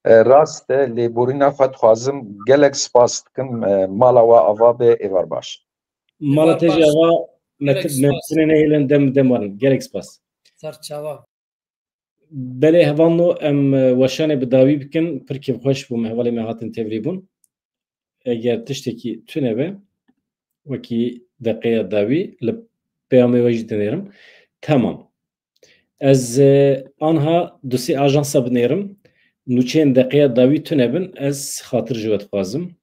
E, rast e, lêborîna xwe dixwazim, gelek spas dikim, e, mala we ava be, êvar baş. Mala te jî ava, me, me tinê nehêlin dem, dem warin. Gelek spas. Ser çava. Belê hevalno, em, e, weşanê bi dawî bikin. Pir kêfxweş bûm, hevalê me hatin tevlî bûn. Eger tiştekî tune be, wekî deqeya dawî li peyamê we jî dinêrim. Tamam. Ez, e, anha du sê ajansa binêrim. Nûçeyên deqeya dawî tune bin, ez xatir ji we dixwazim.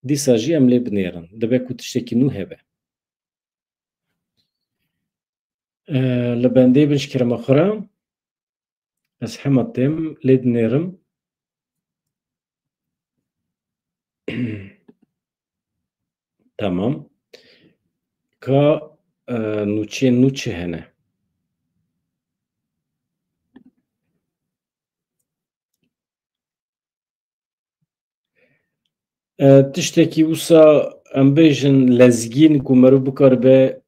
Dîsa jî em lê binêrin. Dibe ku tiştekî nû hebe. E, li bendê bin ji kerema xwe re. Ez hema têm lê dinêrim. Tamam. Ka, e, nûçeyên nû çi hene? E, tiştekî wisa em bêjin lezgîn ku meriv bikaribe,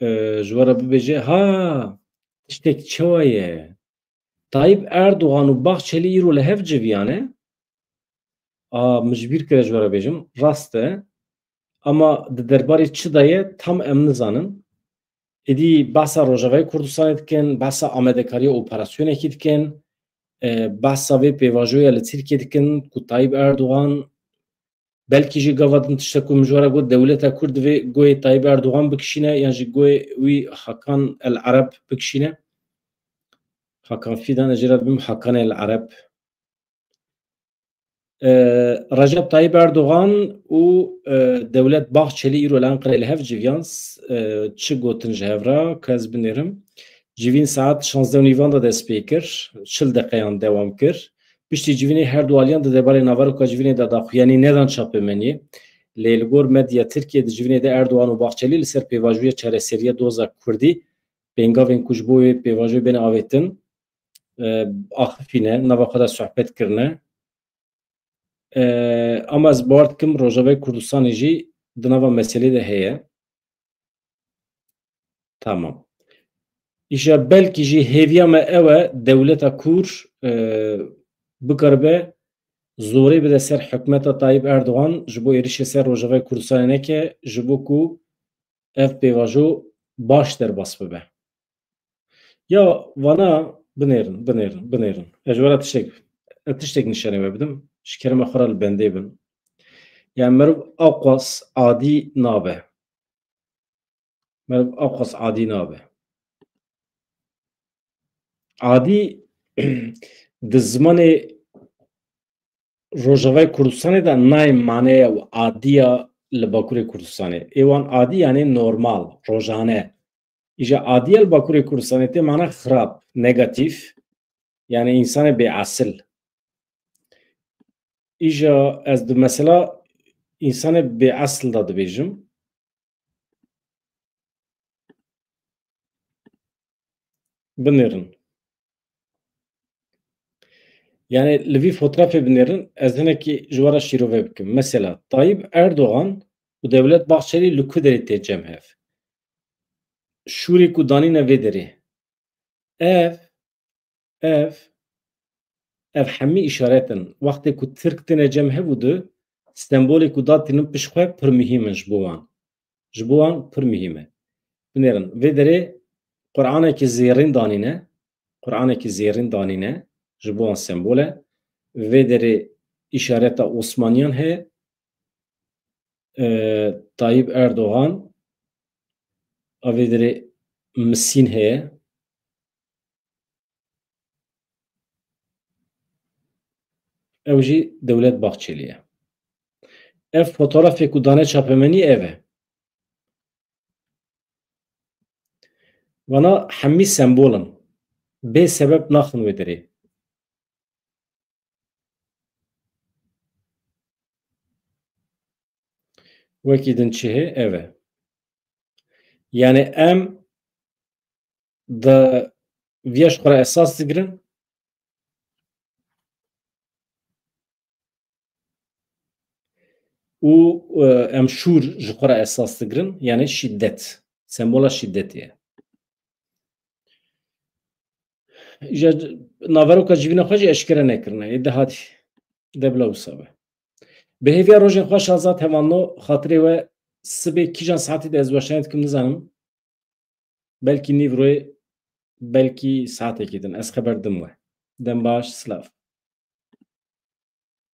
e, ji we re bibêje, ha, tiştek çawa ye? Tayyip Erdogan û Bahçeli îro li hev civiyane. A, min ji bîr kire ji we re bêjim, rast e. Ama di derbarê çi de ye, tam em nizanin. Êdî behsa Rojavayê Kurdistanê dikin, behsa amadekariya operasyonekî dikin, e, behsa vê pêvajoya li Tirkiyê dikin ku Tayyip Erdogan belkî jî gava din tiştek ku min ji we re got, dewleta Kurd divê goyê Tayyip Erdogan bikişîne yan jî goyê wî Hakan El Ereb bikişîne. Hakan Fidan, ez jê re dibim Hakan El Ereb. E, Recep Tayyip Erdogan û, e, Dewlet Bahçelî îro li Enqereyê li hev civiyan, e, çi gotin ji hev re, ka ez binêrim. Civîn saet şazdeh û nîvan de dest pê kir, çil deqeyan dewam kir. Piştî civînê her du aliyan di derbarê naveroka civînê de daxuyanî nedan çapemeniyê. Lê li gor medya Tirkiyê di civînê de Erdogan û Bahçelî li ser pêvajoya çareseriya doza Kurdî, pêngavên ku ji bo wê pêvajoyê bêne avêtin, e, axifîne, nava xwe de sohbet kirine. E, ama ez bawer dikim Rojavayê Kurdistanê jî di nava meselê de heye. Tamam. Îja belkî jî hêviya me ew e, dewleta Kur, e, bikaribe zorê bide ser hikûmeta Tayyip Erdogan, ji bo êrişê ser Rojavayê Kurdistanê neke, ji bo ku ev pêvajo baş derbas bibe. Ya vana binêrin, binêrin, binêrin. Ez ji we re tiştek, ez tiştek nîşanê we bidim. Ji kerema xwe re li bendê bin. Yani meriv aqwas adî nabe. Meriv aqwas adî nabe. Adî di zimanê Rojavayê Kurdistanê de nayê maneya û adiya li Bakurê Kurdistanê. Ê wan adî yani normal, rojane. Îja adiya li Bakurê Kurdistanê tê mana xirab, negatîf. Yani însanê bêesil. Îja ez di mesela însanê bêesil de dibêjim. Binêrin. Yani li vî fotoğrafê binêrin, ez hinekî ji we re şîrove bikim. Mesela Tayyip Erdogan û Devlet Bahçelî li ku derê tê cem hev? Şûrê ku danîne vê derê. Ev, ev, ev hemî îşaret in. Wextê ku Tirk têne cem hev û du, sembolê ku datînin pişt xwe pir muhîm in ji bo wan. Ji bo wan pir muhîm e. Binêrin, vê derê Quranekî zêrîn danîne, Quranekî zêrîn danîne, ji bo wan sembol e. Vê derê îşareta Osmaniyan heye, e, Tayyip Erdogan, a vê derê misîn heye. Ew jî Dewlet Bahçelî ye. Ev fotoğrafê ku dane çapemenî ev e. Vana hemî sembol in. Bê sebeb naxin wê derê. Wekî din çi hê? Ev e. Yani em di viya ji xwe re esas digirin û, e, em şûr ji xwe re esas digirin, yani şiddet. Sembola şiddetê ye. Îja naveroka civîna xwe jî eşkere nekirine. Ê de hadî. De bila wisa be. Bi hêviya rojên xweş Azad Hevalno, xatirê we sibê kîjan saetî de ez weşanê dikim nizanim. Belkî nîvroyê, belkî saetekî din. Ez xeber dim we. Dem baş, silav.